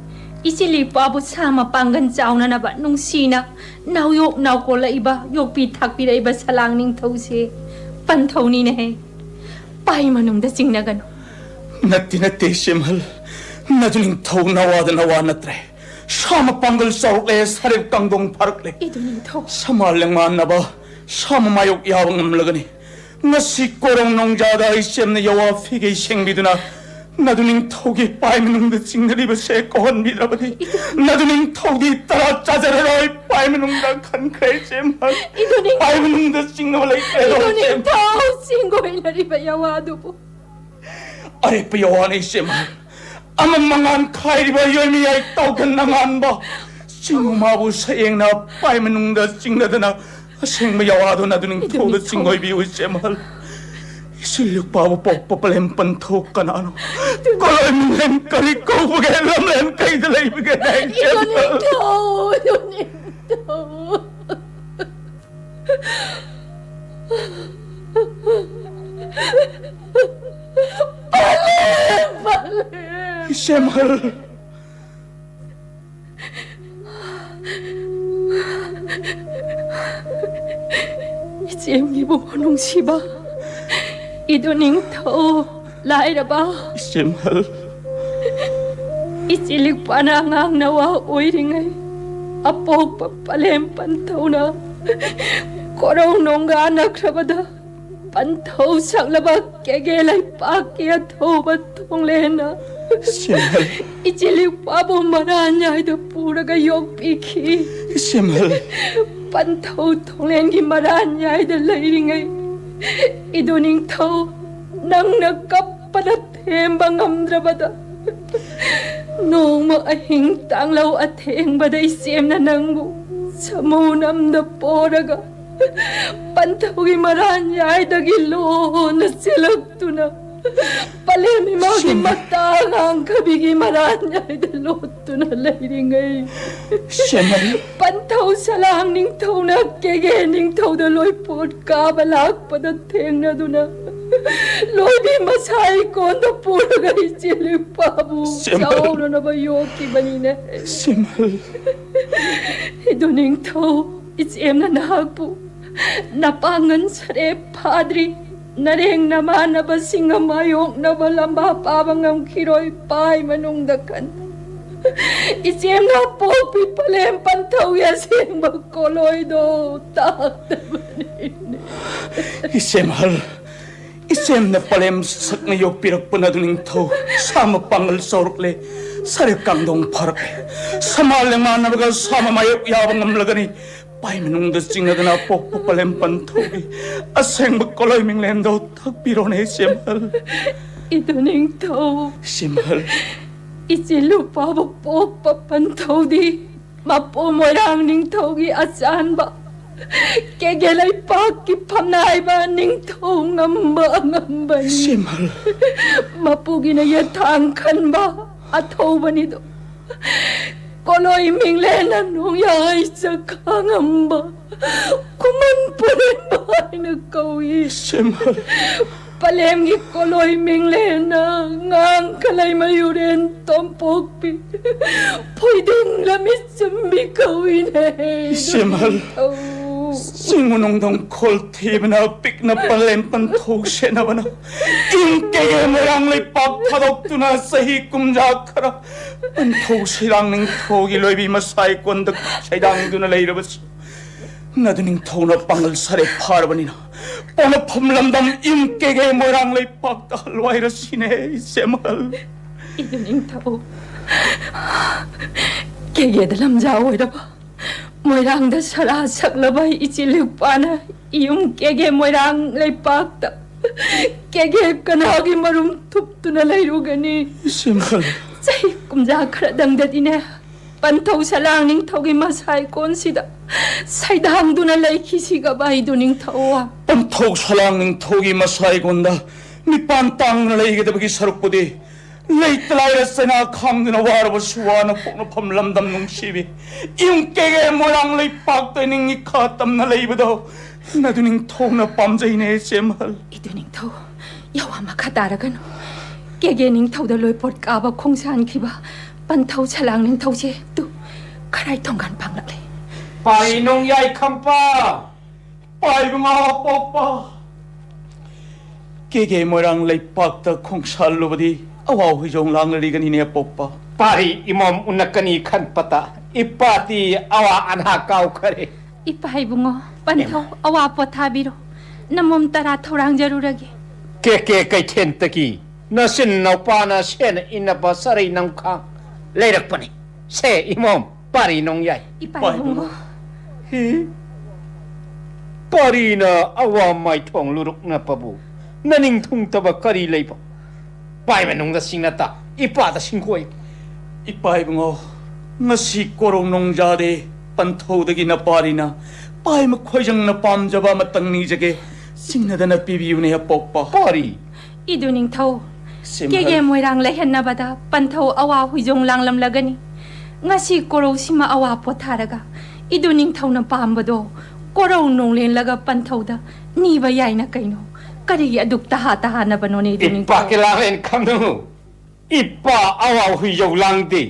ꯏꯆꯤꯜ ꯏꯄꯥꯕꯨ ꯁꯥ ꯃꯄꯥꯡꯒꯜ ꯆꯥꯎꯅꯅꯕ ꯅꯨꯡꯁꯤꯅ ꯅꯥꯎꯌꯣꯛ ꯅꯥꯎꯀꯣꯜꯂꯛꯏꯕ, ꯌꯣꯛꯄꯤ ꯊꯥꯛꯄꯤꯔꯛꯏꯕ ꯁꯂꯥꯡ ꯅꯤꯡꯊꯧꯁꯦ ꯄꯟꯊꯧꯅꯤꯅꯦꯍꯦ꯫ ꯄꯥꯏ ꯃꯅꯨꯡꯗ ꯆꯤꯡꯅꯒꯅꯨ꯫ ꯅꯠꯇꯦ, ꯅꯠꯇꯦ, ꯏꯆꯦꯝꯍꯜ꯫ ꯅꯗꯨ ꯅꯤꯡꯊꯧ ꯅꯋꯥꯗ ꯅꯋꯥ ꯅꯠꯇ꯭ꯔꯦ꯫ ꯁꯥ ꯃꯄꯥꯡꯒꯜ ꯆꯥꯎꯔꯛꯂꯦ, ꯁꯔꯦꯞ ꯀꯥꯡꯗꯣꯡ ꯐꯥꯔꯛꯂꯦ꯫ ꯏꯗꯨ ꯅꯤꯡꯊꯧ꯫ ꯁꯃꯥ ꯂꯦꯡꯃꯥꯟꯅꯕ, ꯁꯥ ꯃꯃꯥꯌꯣꯛ ꯌꯥꯕ ꯉꯝꯂꯒꯅꯤ꯫ ꯉꯁꯤ ꯀꯣꯔꯣꯡ ꯅꯣꯡꯖꯥꯗ ꯏꯆꯦꯝꯅ ꯌꯥꯋꯥ ꯐꯤꯒꯩ ꯁꯦꯡꯕꯤꯗꯨꯅ ꯅꯗꯨ ꯅꯤꯡꯊꯧꯒꯤ ꯄꯥꯏ ꯃꯅꯨꯡꯗ ꯆꯤꯡꯅꯔꯤꯕꯁꯦ ꯀꯧꯍꯟꯕꯤꯗ꯭ꯔꯕꯗꯤ ꯅꯗꯨ ꯅꯤꯡꯊꯧꯗꯤ ꯇꯔꯥ ꯆꯥꯖꯔꯔꯣꯏ꯫ ꯄꯥꯏ ꯃꯅꯨꯡꯗ ꯈꯟꯈ꯭ꯔꯦ, ꯏꯆꯦꯝꯍꯜ꯫ ꯏꯗꯨ ꯅꯤꯡꯊꯧ꯫ ꯄꯥꯏ ꯃꯅꯨꯡꯗ ꯆꯤꯡꯅꯕ ꯂꯩꯇ꯭ꯔꯦ, ꯏꯗꯨ ꯏꯆꯦꯝ꯫ ꯅꯤꯡꯊꯧ, ꯆꯤꯡꯒꯣꯏꯅꯔꯤꯕ ꯌꯥꯋꯥ ꯑꯗꯨꯕꯨ꯫ ꯑꯔꯦꯞꯄ ꯌꯥꯋꯥꯅ ꯏꯆꯦꯝꯍꯜ꯫ ꯑꯃꯝ ꯑꯉꯥꯟ ꯈꯥꯏꯔꯤꯕ ꯌꯣꯏꯃꯌꯥꯏ ꯇꯥꯎꯊꯟ ꯑꯉꯥꯟꯕ ꯆꯤꯡꯉꯨ ꯃꯥꯕꯨ ꯁꯌꯦꯡꯅ ꯄꯥꯏ ꯃꯅꯨꯡꯗ ꯆꯤꯡꯅꯗꯅ ꯑꯁꯦꯡꯕ ꯌꯥꯋꯥꯗꯨꯅ ꯑꯗꯨ ꯅꯤꯡꯊꯧꯗ ꯏꯗꯨ ꯅꯤꯡꯊꯧ꯫ ꯆꯤꯡꯒꯣꯏꯕꯤꯌꯨ, ꯏꯆꯦꯝꯍꯜ꯫ ꯏꯆꯤꯜ ꯏꯄꯥꯕꯨ ꯄꯣꯛꯄ ꯄꯂꯦꯝ ꯄꯟꯊꯧ ꯀꯅꯥꯅꯣ? ꯀꯔꯥꯏ ꯃꯤꯡꯂꯦꯟ ꯀꯔꯤ ꯀꯧꯕꯒꯦ? ꯂꯝꯂꯦꯟ ꯀꯩꯗ ꯂꯩꯕꯒꯦ? ꯏꯗꯨ ꯅꯤꯡꯊꯧ, ꯏꯗꯨ ꯅꯤꯡꯊꯧ꯫ ꯄꯂꯦꯝ, ꯄꯂꯦꯝ꯫ ꯏꯆꯦꯃꯜ꯫ ꯏꯆꯦꯝꯒꯤ ꯏꯕꯨꯡꯉꯣ ꯅꯨꯡꯁꯤꯕ, ꯏꯗꯣ ꯅꯤꯡꯊꯧ ꯂꯥꯏꯔꯕ꯫ ꯏꯆꯦꯃꯜ꯫ ꯏꯆꯦ ꯂꯤꯛꯄꯥꯅ ꯑꯉꯥꯡ ꯅꯋꯥ ꯑꯣꯏꯔꯤꯉꯩ ꯑꯄꯣꯛꯄ ꯄꯂꯦꯝ ꯄꯟꯊꯧꯅ ꯀꯣꯔꯧ ꯅꯣꯡꯒꯥ ꯅꯛꯈ꯭ꯔꯕꯗ ꯄꯟꯊꯧ ꯁꯛꯂꯕ ꯀꯦꯒꯦ ꯂꯩꯄꯥꯛꯀꯤ ꯑꯊꯧꯕ ꯊꯣꯡꯂꯦꯟꯅ ꯏꯆꯦꯃꯜ꯫ ꯏꯆꯦ ꯂꯤꯛꯄꯥꯕꯨ ꯃꯔꯥꯟꯌꯥꯏꯗ ꯄꯨꯔꯒ ꯌꯣꯛꯄꯤꯈꯤ꯫ ꯏꯆꯦꯃꯜ꯫ ꯄꯟꯊꯧ ꯊꯣꯡꯂꯦꯟꯒꯤ ꯃꯔꯥꯟꯌꯥꯏꯗ ꯂꯩꯔꯤꯉꯩ ꯏꯗꯣ ꯅꯤꯡꯊꯧ ꯅꯪꯅ ꯀꯞꯄꯗ ꯊꯦꯝꯕ ꯉꯝꯗ꯭ꯔꯕꯗ ꯅꯣꯡꯃ ꯑꯍꯤꯡ ꯇꯥꯡꯂꯧ ꯑꯊꯦꯡꯕꯗ ꯏꯆꯦꯝꯅ ꯅꯪꯕꯨ ꯁꯥꯃꯨ ꯅꯝꯗ ꯄꯣꯔꯒ ꯄꯟꯊꯧꯒꯤ ꯃꯔꯥꯟꯌꯥꯏꯗꯒꯤ ꯂꯣꯟꯅ ꯆꯦꯜꯂꯛꯇꯨꯅ ꯄꯂꯦꯝ ꯏꯃꯥꯒꯤ ꯁꯦꯝꯕ- ꯃꯇꯥ ꯉꯥꯡꯈꯕꯤꯒꯤ ꯃꯔꯥꯟꯌꯥꯏꯗ ꯂꯣꯠꯇꯨꯅ ꯂꯩꯔꯤꯉꯩ ꯁꯦꯝꯕ- ꯄꯟꯊꯧ ꯁꯂꯥꯡ ꯅꯤꯡꯊꯧꯅ ꯀꯦꯒꯦ ꯅꯤꯡꯊꯧꯗ ꯂꯣꯏꯄꯣꯠ ꯀꯥꯕ ꯂꯥꯛꯄꯗ ꯊꯦꯡꯅꯗꯨꯅ ꯂꯣꯏꯕꯤ ꯃꯁꯥ ꯏꯀꯣꯟꯗ ꯄꯨꯔꯒ ꯏꯆꯦ ꯂꯤꯛꯄꯥꯕꯨ ꯁꯦꯝꯕ- ꯆꯥꯎꯅꯅꯕ ꯌꯣꯛꯈꯤꯕꯅꯤꯅꯦ꯫ ꯁꯦꯝꯕ- ꯏꯗꯣ ꯅꯤꯡꯊꯧ, ꯏꯆꯦꯝꯅ ꯅꯍꯥꯛꯄꯨ ꯅꯄꯥꯡꯒꯜ ꯁꯔꯦꯞ ꯐꯥꯗ꯭ꯔꯤ, ꯅꯔꯦꯡ ꯅꯃꯥꯟꯅꯕꯁꯤꯡꯒ ꯃꯥꯌꯣꯛꯅꯕ ꯂꯝꯕꯥ ꯄꯥꯕ ꯉꯝꯈꯤꯔꯣꯏ꯫ ꯄꯥꯏ ꯃꯅꯨꯡꯗ ꯈꯟ ꯏꯆꯦꯝꯅ ꯄꯣꯛꯄꯤ ꯄꯂꯦꯝ ꯄꯟꯊꯧꯒꯤ ꯑꯁꯦꯡꯕ ꯀꯣꯂꯣꯏꯗꯣ ꯇꯥꯛꯇꯕꯅꯤꯅꯦ꯫ ꯏꯆꯦꯝꯍꯜ, ꯏꯆꯦꯝꯅ ꯄꯂꯦꯝ ꯁꯛꯅ ꯌꯣꯛꯄꯤꯔꯛꯄꯅ ꯑꯗꯨ ꯅꯤꯡꯊꯧ ꯁꯥ ꯃꯄꯥꯡꯒꯜ ꯆꯥꯎꯔꯛꯂꯦ꯫ ꯁꯔꯦ ꯀꯥꯡꯗꯣꯡ ꯐꯔꯛꯂꯦ꯫ ꯁꯃꯥ ꯂꯦꯡꯃꯥꯟꯅꯕꯒ ꯁꯥ ꯃꯃꯥꯌꯣꯛ ꯌꯥꯕ ꯉꯝꯂꯒꯅꯤ꯫ ꯄꯥꯏ ꯃꯅꯨꯡꯗ ꯆꯤꯡꯅꯗꯅ ꯑꯄꯣꯛꯄ ꯄꯂꯦꯝ ꯄꯟꯊꯧꯒꯤ ꯑꯁꯦꯡꯕ ꯀꯣꯂꯣꯏ ꯃꯤꯡꯂꯦꯟꯗꯣ ꯇꯥꯛꯄꯤꯔꯣꯅꯦ ꯏꯆꯦꯝꯍꯜ꯫ ꯏꯗꯨ ꯅꯤꯡꯊꯧ꯫ ꯏꯆꯦꯝꯍꯜ꯫ ꯏꯆꯦ ꯂꯨꯄꯥꯕꯨ ꯄꯣꯛꯄ ꯄꯟꯊꯧꯗꯤ ꯃꯄꯣ ꯃꯣꯏꯔꯥꯡ ꯅꯤꯡꯊꯧꯒꯤ ꯑꯆꯥꯟꯕ ꯀꯦꯒꯦ ꯂꯩꯄꯥꯛꯀꯤ ꯐꯝꯅꯥꯏꯕ ꯅꯤꯡꯊꯧ ꯉꯝꯕ ꯑꯉꯝꯕꯅꯤ꯫ ꯏꯆꯦꯝꯍꯜ꯫ ꯃꯄꯨꯒꯤꯅ ꯌꯦꯊꯥꯡ ꯈꯟꯕ ꯑꯊꯧꯕꯅꯤꯗꯣ꯫ ꯀꯣꯂꯣꯏ ꯃꯤꯡꯂꯦꯟꯅ ꯅꯣꯡꯌꯥꯏ ꯆꯈꯥ ꯉꯝꯕ ꯈꯨꯃꯟ ꯄꯨꯔꯦꯝꯕ ꯍꯥꯏꯅ ꯀꯧꯏ꯫ ꯏꯆꯦꯝꯍꯜ꯫ ꯄꯂꯦꯝꯒꯤ ꯀꯣꯂꯣꯏ ꯃꯤꯡꯂꯦꯟꯅ ꯉꯥꯡ ꯈꯂꯩ ꯃꯌꯨꯔꯦꯟ ꯇꯣꯝꯄꯣꯛꯄꯤ ꯐꯣꯏꯗꯤꯡ ꯂꯝꯃꯤꯠ ꯆꯨꯝꯕꯤ ꯀꯧꯏꯅꯦ꯫ ꯏꯆꯦꯃꯜ, ꯅꯤꯡꯊꯧ꯫ ꯆꯤꯡ ꯃꯅꯨꯡꯗ ꯈꯣꯜ ꯊꯤꯕꯅ ꯄꯤꯛꯅ ꯄꯂꯦꯝ ꯄꯟꯊꯧ ꯁꯦꯠꯅꯕꯅ ꯏꯪ ꯀꯦꯒꯦ ꯃꯣꯏꯔꯥꯡ ꯂꯩꯄꯥꯛ ꯊꯥꯗꯣꯛꯇꯨꯅ ꯆꯍꯤ ꯀꯨꯝꯖꯥ ꯈꯔ ꯄꯟꯊꯧ ꯁꯩꯔꯥꯡ ꯅꯤꯡꯊꯧꯒꯤ ꯂꯣꯏꯕꯤ ꯃꯁꯥꯏ ꯀꯣꯟꯗ ꯁꯩꯗꯥꯡꯗꯨꯅ ꯂꯩꯔꯕꯁꯨ, ꯅꯗꯨ ꯅꯤꯡꯊꯧꯅ ꯄꯥꯡꯒꯜ ꯁꯥꯔꯦ ꯐꯥꯔꯕꯅꯤꯅ, ꯄꯣꯛꯅꯐꯝ ꯂꯝꯗꯝ ꯏꯝ ꯀꯦꯒꯦ ꯃꯣꯏꯔꯥꯡ ꯂꯩꯄꯥꯛꯇ ꯍꯜꯋꯥꯏꯔꯁꯤꯅꯦ, ꯏꯆꯦꯃꯜ꯫ ꯏꯗꯨ ꯅꯤꯡꯊꯧ, ꯀꯦꯒꯦꯗ ꯂꯝꯖꯥ ꯑꯣꯏꯔꯕ, ꯃꯣꯏꯔꯥꯡꯗ ꯁꯔꯥ ꯁꯛꯂꯕ ꯏꯆꯦ ꯂꯨꯄꯥꯅ ꯏꯌꯨꯝ ꯀꯦꯒꯦ ꯃꯣꯏꯔꯥꯡ ꯂꯩꯄꯥꯛꯇ ꯀꯦꯒꯦ ꯀꯅꯥꯒꯤ ꯃꯔꯨꯝ ꯊꯨꯞꯇꯨꯅ ꯂꯩꯔꯨꯒꯅꯤ? ꯏꯆꯦꯃꯜ꯫ ꯆꯍꯤ ꯀꯨꯝꯖꯥ ꯈꯔꯗꯪꯗꯗꯤꯅꯦ, ꯄꯟꯊꯧ ꯁꯂꯥꯡ ꯅꯤꯡꯊꯧꯒꯤ ꯃꯁꯥꯏ ꯀꯣꯟꯁꯤꯗ ꯁꯩꯗꯥꯡꯗꯨꯅ ꯂꯩꯈꯤꯁꯤꯒꯕ ꯏꯗꯨ ꯅꯤꯡꯊꯧ꯫ ꯄꯟꯊꯧ ꯁꯂꯥꯡ ꯅꯤꯡꯊꯧꯒꯤ ꯃꯁꯥꯏ ꯀꯣꯟꯗ ꯃꯤꯄꯥꯟ ꯇꯥꯡꯗꯨꯅ ꯂꯩꯒꯗꯕꯒꯤ ꯁꯔꯨꯛꯄꯨꯗꯤ, ꯂꯩꯇ ꯂꯥꯏꯔ ꯆꯩꯅꯥ ꯈꯥꯡꯗꯨꯅ ꯋꯥꯔꯕꯁꯨ ꯋꯥꯅ ꯄꯣꯛꯅꯐꯝ ꯂꯝꯗꯝ ꯅꯨꯡꯁꯤꯕꯤ ꯏꯪ ꯀꯦꯒꯦ ꯃꯣꯏꯔꯥꯡ ꯂꯩꯄꯥꯛꯇ ꯅꯤꯡ ꯏꯈꯥ ꯇꯝꯅ ꯂꯩꯕꯗꯣ ꯅꯗꯨ ꯅꯤꯡꯊꯧꯅ ꯄꯥꯝꯖꯩꯅꯦ, ꯏꯆꯦꯃꯜ꯫ ꯏꯗꯨ ꯅꯤꯡꯊꯧ, ꯌꯥꯋꯥ ꯃꯈꯥ ꯇꯥꯔꯒꯅꯨ꯫ ꯀꯦꯒꯦ ꯅꯤꯡꯊꯧꯗ ꯂꯣꯏꯄꯣꯠ ꯀꯥꯕ ꯈꯣꯡꯁꯥꯟꯈꯤꯕ ꯄꯟꯊꯧ ꯁꯂꯥꯡ ꯅꯤꯡꯊꯧꯁꯦ ꯇꯨ ꯈꯔꯥꯏ ꯊꯣꯡꯒꯥꯟ ꯐꯥꯡꯂꯛꯂꯦ꯫ ꯄꯥꯔꯤ ꯅꯣꯡꯌꯥꯏ ꯈꯝꯄ! ꯄꯥꯏꯕ ꯉꯥ ꯑꯄꯣꯛꯄ! ꯀꯦꯒꯦ ꯃꯣꯏꯔꯥꯡ ꯂꯩꯄꯥꯛꯇ ꯈꯣꯡꯁꯥꯜꯂꯨꯕꯗꯤ ꯑꯋꯥ ꯍꯨꯏꯖꯣꯡ ꯂꯥꯡꯂꯔꯤꯒꯅꯤꯅꯦ ꯑꯄꯣꯛꯄ꯫ ꯄꯥꯔꯤ ꯏꯃꯣꯝ ꯎꯅꯛꯀꯅꯤ ꯈꯟꯄꯇ ꯏꯄꯥꯇꯤ ꯑꯋꯥ ꯑꯅꯥ ꯀꯥꯎꯈꯔꯦ꯫ ꯏꯄꯥ ꯏꯕꯨꯡꯉꯣ, ꯄꯟꯊꯧ, ꯏꯃꯥ꯫ ꯑꯋꯥ ꯄꯣꯊꯥꯕꯤꯔꯣ꯫ ꯅꯃꯣꯝ ꯇꯔꯥ ꯊꯧꯔꯥꯡꯖꯔꯨꯔꯒꯦ꯫ ꯀꯦ ꯀꯦ ꯀꯩꯊꯦꯟꯇꯒꯤ ꯅꯆꯤꯟ ꯅꯧꯄꯥꯅ ꯁꯦꯟ ꯏꯟꯅꯕ ꯆꯔꯩ ꯅꯝꯈꯥꯡ ꯂꯩꯔꯛꯄꯅꯤ꯫ ꯁꯦ ꯏꯃꯣꯝ, ꯄꯥꯔꯤ ꯅꯣꯡꯌꯥꯏ꯫ ꯏꯄꯥ ꯏꯕꯨꯡꯉꯣ꯫ ꯍꯤ? ꯄꯥꯔꯤꯅ ꯑꯋꯥ ꯃꯥꯏꯊꯣꯡ ꯂꯨꯔꯨꯛꯅꯄꯕꯨ ꯅꯅꯤꯡ ꯊꯨꯡꯇꯕ ꯀꯔꯤ ꯂꯩꯕ? ꯄꯥꯏ ꯃꯅꯨꯡꯗ ꯁꯤꯡꯅꯇ, ꯏꯄꯥꯗ ꯁꯤꯡꯈꯣꯏ꯫ ꯏꯄꯥ ꯏꯕꯨꯡꯉꯣ, ꯉꯁꯤ ꯀꯣꯔꯧ ꯅꯣꯡꯖꯥꯗꯦ ꯄꯟꯊꯧꯗꯒꯤ ꯅꯄꯥꯔꯤꯅ ꯄꯥꯏ ꯃꯈꯣꯏꯖꯪꯅ ꯄꯥꯝꯖꯕ ꯑꯃꯇꯪ ꯅꯤꯖꯒꯦ, ꯁꯤꯡꯅꯗꯅ ꯄꯤꯕꯤꯌꯨꯅꯦ ꯑꯄꯣꯛꯄ꯫ ꯄꯥꯔꯤ꯫ ꯏꯗꯨ ꯅꯤꯡꯊꯧ, ꯁꯦꯝꯍꯜ- ꯀꯦꯒꯦ ꯃꯣꯏꯔꯥꯡ ꯂꯩꯍꯟꯅꯕꯗ ꯄꯟꯊꯧ ꯑꯋꯥ ꯍꯨꯏꯖꯣꯡ ꯂꯥꯡꯂꯝꯂꯒꯅꯤ꯫ ꯉꯁꯤ ꯀꯣꯔꯧꯁꯤꯃ ꯑꯋꯥ ꯄꯣꯊꯥꯔꯒ ꯏꯗꯨ ꯅꯤꯡꯊꯧꯅ ꯄꯥꯝꯕꯗꯣ ꯀꯣꯔꯧ ꯅꯣꯡꯂꯦꯟꯂꯒ ꯄꯟꯊꯧꯗ ꯅꯤꯕ ꯌꯥꯏꯅ ꯀꯩꯅꯣ? ꯀꯔꯤꯒꯤ ꯑꯗꯨꯛ ꯇꯍꯥ ꯇꯍꯥꯅꯕꯅꯣꯅꯦ, ꯏꯗꯨ ꯅꯤꯡꯊꯧ? ꯏꯄꯥ ꯀꯦꯂꯥꯡꯂꯦꯟ ꯈꯝꯅꯨ, ꯏꯄꯥ ꯑꯋꯥ ꯍꯨꯏꯖꯧ ꯂꯥꯡꯗꯦ꯫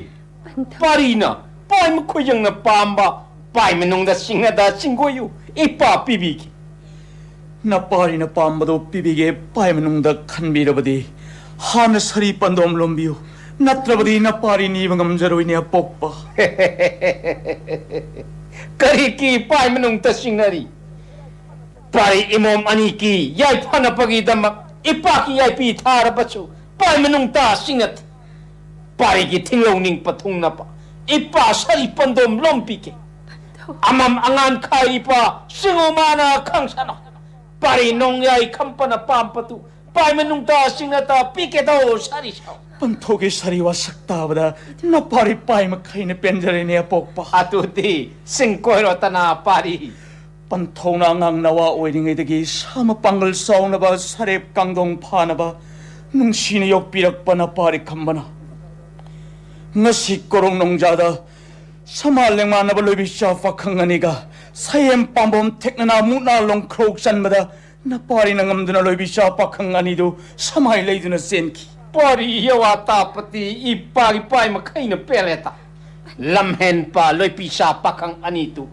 ꯄꯟꯊꯧ꯫ ꯄꯥꯔꯤꯅ ꯄꯥꯏꯃ ꯈꯣꯏꯖꯪꯅ ꯄꯥꯝꯕ ꯄꯥꯏ ꯃꯅꯨꯡꯗ ꯁꯤꯡꯅꯗ ꯁꯤꯡꯒꯣꯏꯌꯨ, ꯏꯄꯥ ꯄꯤꯕꯤꯒꯦ꯫ ꯅꯄꯥꯔꯤꯅ ꯄꯥꯝꯕꯗꯣ ꯄꯤꯕꯤꯒꯦ, ꯄꯥꯏ ꯃꯅꯨꯡꯗ ꯈꯟꯕꯤꯔꯕꯗꯤ ꯍꯥꯟꯅ ꯁꯥꯔꯤ ꯄꯟꯗꯣꯝ ꯂꯣꯝꯕꯤꯌꯨ, ꯅꯠꯇ꯭ꯔꯕꯗꯤ ꯅꯄꯥꯔꯤ ꯅꯤꯕ ꯉꯝꯖꯔꯣꯏꯅꯦ ꯑꯄꯣꯛꯄ꯫ ꯀꯔꯤꯒꯤ ꯄꯥꯏ ꯃꯅꯨꯡꯗ ꯁꯤꯡꯅꯔꯤ? ꯄꯥꯔꯤ ꯏꯃꯣꯝ ꯑꯅꯤꯒꯤ ꯌꯥꯏꯐꯅꯕꯒꯤꯗꯃꯛ ꯏꯄꯥꯒꯤ ꯌꯥꯏꯄꯤ ꯊꯥꯔꯕꯁꯨ ꯄꯥꯏ ꯃꯅꯨꯡꯗ ꯁꯤꯡꯅꯗꯦ꯫ ꯄꯥꯔꯤꯒꯤ ꯊꯤꯡꯂꯧ ꯅꯤꯡꯄ ꯊꯨꯡꯅꯕ ꯏꯄꯥ ꯁꯥꯔꯤ ꯄꯟꯗꯣꯝ ꯂꯣꯝꯕꯤꯒꯦ꯫ ꯑꯃꯝ ꯑꯉꯥꯟ ꯈꯥꯏꯔꯤꯕ ꯁꯤꯡꯉꯨ ꯃꯥꯅ ꯈꯪꯁꯅꯣ꯫ ꯄꯥꯔꯤ ꯅꯣꯡꯌꯥꯏ ꯈꯝꯄꯅ ꯄꯥꯝꯄꯗꯨ ꯄꯥꯏ ꯃꯅꯨꯡꯗ ꯁꯤꯡꯅꯗ ꯄꯤꯒꯦꯗꯧ ꯁꯥꯔꯤ ꯁꯥꯎ꯫ ꯄꯟꯊꯧꯒꯤ ꯁꯥꯔꯤ ꯋꯥꯁꯛ ꯇꯥꯕꯗ ꯅꯄꯥꯔꯤ ꯄꯥꯏ ꯃꯈꯩꯅ ꯄꯦꯟꯖꯔꯦꯅꯦ ꯑꯄꯣꯛꯄ꯫ ꯑꯗꯨꯗꯤ ꯁꯤꯡ ꯀꯣꯏꯔꯣꯇꯅ ꯄꯥꯔꯤ꯫ ꯄꯟꯊꯧꯅ ꯑꯉꯥꯡ ꯅꯋꯥ ꯑꯣꯏꯔꯤꯉꯩꯗꯒꯤ ꯁꯥꯃ ꯄꯥꯡꯒꯜ ꯆꯥꯎꯅꯕ, ꯁꯔꯦꯞ ꯀꯥꯡꯗꯣꯡ ꯐꯥꯅꯕ ꯅꯨꯡꯁꯤꯅ ꯌꯣꯛꯄꯤꯔꯛꯄ ꯅꯄꯥꯔꯤ ꯈꯝꯕꯅ ꯉꯁꯤ ꯀꯣꯔꯣꯡ ꯅꯣꯡꯖꯥꯗ ꯁꯃꯥ ꯂꯦꯡꯃꯥꯟꯅꯕ ꯂꯣꯏꯕꯤꯆꯥ ꯄꯥꯈꯪ ꯑꯅꯤꯒ ꯁꯌꯦꯝ ꯄꯥꯝꯕꯣꯝ ꯊꯦꯛꯅꯅ ꯃꯨꯛꯅꯥ ꯂꯣꯡꯈ꯭ꯔꯧ ꯆꯟꯕꯗ ꯅꯄꯥꯔꯤꯅ ꯉꯝꯗꯨꯅ ꯂꯣꯏꯕꯤꯆꯥ ꯄꯥꯈꯪ ꯑꯅꯤꯗꯨ ꯁꯃꯥꯏ ꯂꯩꯗꯨꯅ ꯆꯦꯟꯈꯤ꯫ ꯄꯥꯔꯤ ꯌꯋꯥ ꯇꯥꯄꯇꯤ ꯏꯄꯥꯒꯤ ꯄꯥꯏ ꯃꯈꯩꯅ ꯄꯦꯜꯂꯦꯇ꯫ ꯂꯝꯍꯦꯟꯄ ꯂꯣꯏꯄꯤꯆꯥ ꯄꯥꯈꯪ ꯑꯅꯤꯗꯨ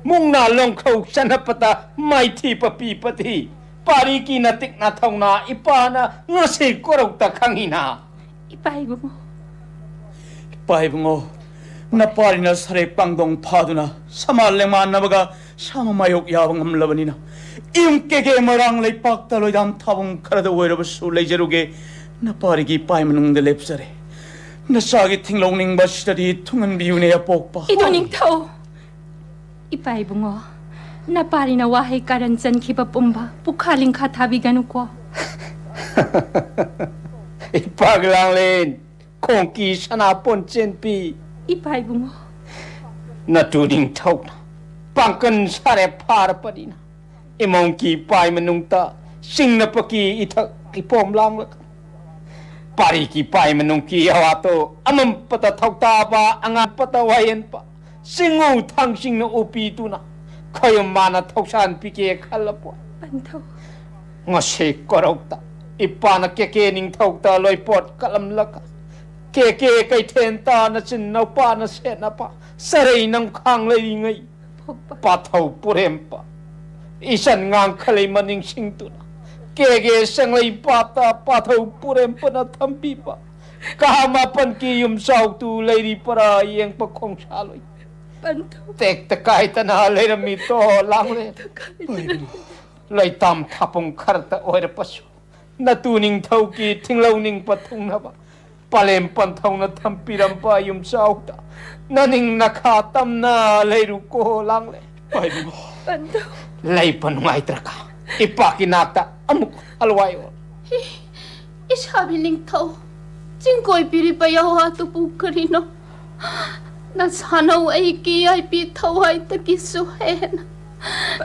ꯃꯨꯛꯅꯥ ꯂꯣꯡꯈ꯭ꯔꯧ ꯆꯟꯅꯄꯇ ꯃꯥꯏꯊꯤꯕ ꯄꯤꯄꯇꯤ ꯄꯥꯔꯤꯒꯤ ꯅꯇꯤꯛ ꯅꯊꯧꯅ ꯏꯄꯥꯅ ꯉꯁꯤ ꯀꯣꯔꯧꯇ ꯈꯪꯉꯤꯅ꯫ ꯏꯄꯥ ꯏꯕꯨꯡꯉꯣ꯫ ꯏꯄꯥ ꯏꯕꯨꯡꯉꯣ, ꯅꯄꯥꯔꯤꯅ ꯁꯔꯦꯛ ꯄꯥꯡꯗꯣꯡ ꯐꯥꯗꯨꯅ ꯁꯃꯥ ꯂꯦꯡꯃꯥꯟꯅꯕꯒ ꯁꯥꯃ ꯃꯥꯌꯣꯛ ꯌꯥꯕ ꯉꯝꯂꯕꯅꯤꯅ ꯏꯌꯨꯝ ꯀꯦꯒꯦ ꯃꯣꯏꯔꯥꯡ ꯂꯩꯄꯥꯛꯇ ꯂꯣꯏꯗꯥꯝ ꯊꯥꯕꯨꯡ ꯈꯔꯗ ꯑꯣꯏꯔꯕꯁꯨ ꯂꯩꯖꯔꯨꯒꯦ꯫ ꯅꯄꯥꯔꯤꯒꯤ ꯄꯥꯏ ꯃꯅꯨꯡꯗ ꯂꯦꯞꯆꯔꯦ꯫ ꯅꯆꯥꯒꯤ ꯊꯤꯡꯂꯧꯅꯤꯡꯕ ꯑꯁꯤꯗꯗꯤ ꯊꯨꯡꯍꯟꯕꯤꯌꯨꯅꯦ ꯑꯄꯣꯛꯄ꯫ ꯏꯗꯣ ꯅꯤꯡꯊꯧ! ꯏꯄꯥ ꯏꯕꯨꯡꯉꯣ, ꯅꯄꯥꯔꯤꯅ ꯋꯥꯍꯩ ꯀꯥꯔꯟ ꯆꯟꯈꯤꯕ ꯄꯨꯝꯕ ꯄꯨꯈꯥ ꯂꯤꯡꯈꯥ ꯊꯥꯕꯤꯒꯅꯨꯀꯣ꯫ ꯏꯄꯥꯒ ꯂꯥꯡꯂꯦꯟ, ꯈꯣꯡꯀꯤ ꯁꯅꯥꯄꯣꯟ ꯆꯦꯟꯕꯤ꯫ ꯏꯄꯥ ꯏꯕꯨꯡꯉꯣ꯫ ꯅꯇꯨ ꯅꯤꯡꯊꯧꯅ ꯄꯥꯡꯀꯟ ꯁꯥꯔꯦ ꯐꯥꯔꯕꯅꯤꯅ ꯏꯃꯧꯒꯤ ꯄꯥꯏ ꯃꯅꯨꯡꯗ ꯁꯤꯡꯅꯄꯀꯤ ꯏꯊꯛ ꯏꯄꯣꯝ ꯂꯥꯡꯂꯛ ꯄꯥꯔꯤꯒꯤ ꯄꯥꯏ ꯃꯅꯨꯡꯒꯤ ꯑꯋꯥꯠꯇꯣ ꯑꯃꯝꯄꯇ ꯊꯧꯇꯥꯕ, ꯑꯉꯥꯟꯄꯇ ꯋꯥꯌꯦꯟꯕ, ꯆꯤꯡꯉꯨ ꯊꯥꯡꯁꯤꯡꯅ ꯎꯄꯤꯗꯨꯅ ꯈꯣꯌꯨꯝ ꯃꯥꯅ ꯊꯧꯁꯥꯟ ꯄꯤꯒꯦ ꯈꯜꯂꯕꯣ? ꯄꯟꯊꯧ꯫ ꯉꯁꯤ ꯀꯣꯔꯧꯇ ꯏꯄꯥꯅ ꯀꯦꯀꯦ ꯅꯤꯡꯊꯧꯇ ꯂꯣꯏꯄꯣꯠ ꯀꯠꯂꯝꯂꯒ, ꯀꯦꯀꯦ ꯀꯩꯊꯦꯟꯇ ꯅꯆꯤꯟ ꯅꯧꯄꯥꯅ ꯁꯦꯠꯅꯕ ꯆꯔꯩ ꯅꯪꯈꯥꯡ ꯂꯩꯔꯤꯉꯩ, ꯄꯥꯊꯧ ꯄꯨꯔꯦꯝꯄ ꯏꯆꯟ ꯉꯥꯡꯈꯂꯩꯃ ꯅꯤꯡꯁꯤꯡꯗꯨꯅ, ꯀꯦꯀꯦ ꯆꯪꯂꯩ ꯄꯥꯠꯇ ꯄꯥꯊꯧ ꯄꯨꯔꯦꯝꯄꯅ ꯊꯝꯕꯤꯕ ꯀꯥ ꯃꯥꯄꯟꯒꯤ ꯌꯨꯝꯖꯥꯎꯗꯨ ꯂꯩꯔꯤꯕꯔꯥ ꯌꯦꯡꯕ ꯈꯣꯡꯁꯥꯂꯣꯏ꯫ ꯄꯟꯊꯧ꯫ ꯇꯦꯛꯇ ꯀꯥꯏꯗꯅ ꯂꯩꯔꯝꯃꯤꯗꯣ ꯂꯥꯡꯂꯦ꯫ ꯇꯦꯛꯇ ꯀꯥꯏꯗꯅ꯫ ꯂꯩꯇꯥꯝ ꯊꯥꯄꯨꯡ ꯈꯔꯇ ꯑꯣꯏꯔꯕꯁꯨ, ꯅꯇꯨ ꯅꯤꯡꯊꯧꯒꯤ ꯊꯤꯡꯂꯧ ꯅꯤꯡꯕ ꯊꯨꯡꯅꯕ ꯄꯂꯦꯝ ꯄꯟꯊꯧꯅ ꯊꯝꯕꯤꯔꯝꯕ ꯌꯨꯝꯖꯥꯎꯗ ꯅꯅꯤꯡ ꯅꯈꯥ ꯇꯝꯅ ꯂꯩꯔꯨꯀꯣ ꯂꯥꯡꯂꯦ꯫ ꯄꯟꯊꯧ꯫ ꯂꯩꯕ ꯅꯨꯡꯉꯥꯏꯇ꯭ꯔꯒ ꯏꯄꯥꯛꯀꯤ ꯅꯥꯛꯇ ꯑꯃꯨꯛ ꯍꯜꯋꯥꯏ ꯑꯣꯜ꯫ ꯏꯁꯥꯕꯤ ꯅꯤꯡꯊꯧ, ꯆꯤꯡꯀꯣꯏ ꯄꯤꯔꯤꯕ ꯌꯥꯋꯥꯗꯨꯕꯨ ꯀꯔꯤꯅꯣ? ꯅꯁꯥꯅꯧ ꯑꯩꯒꯤ ꯌꯥꯏꯕꯤ ꯊꯋꯥꯏꯗꯒꯤꯁꯨ ꯍꯦꯟꯅ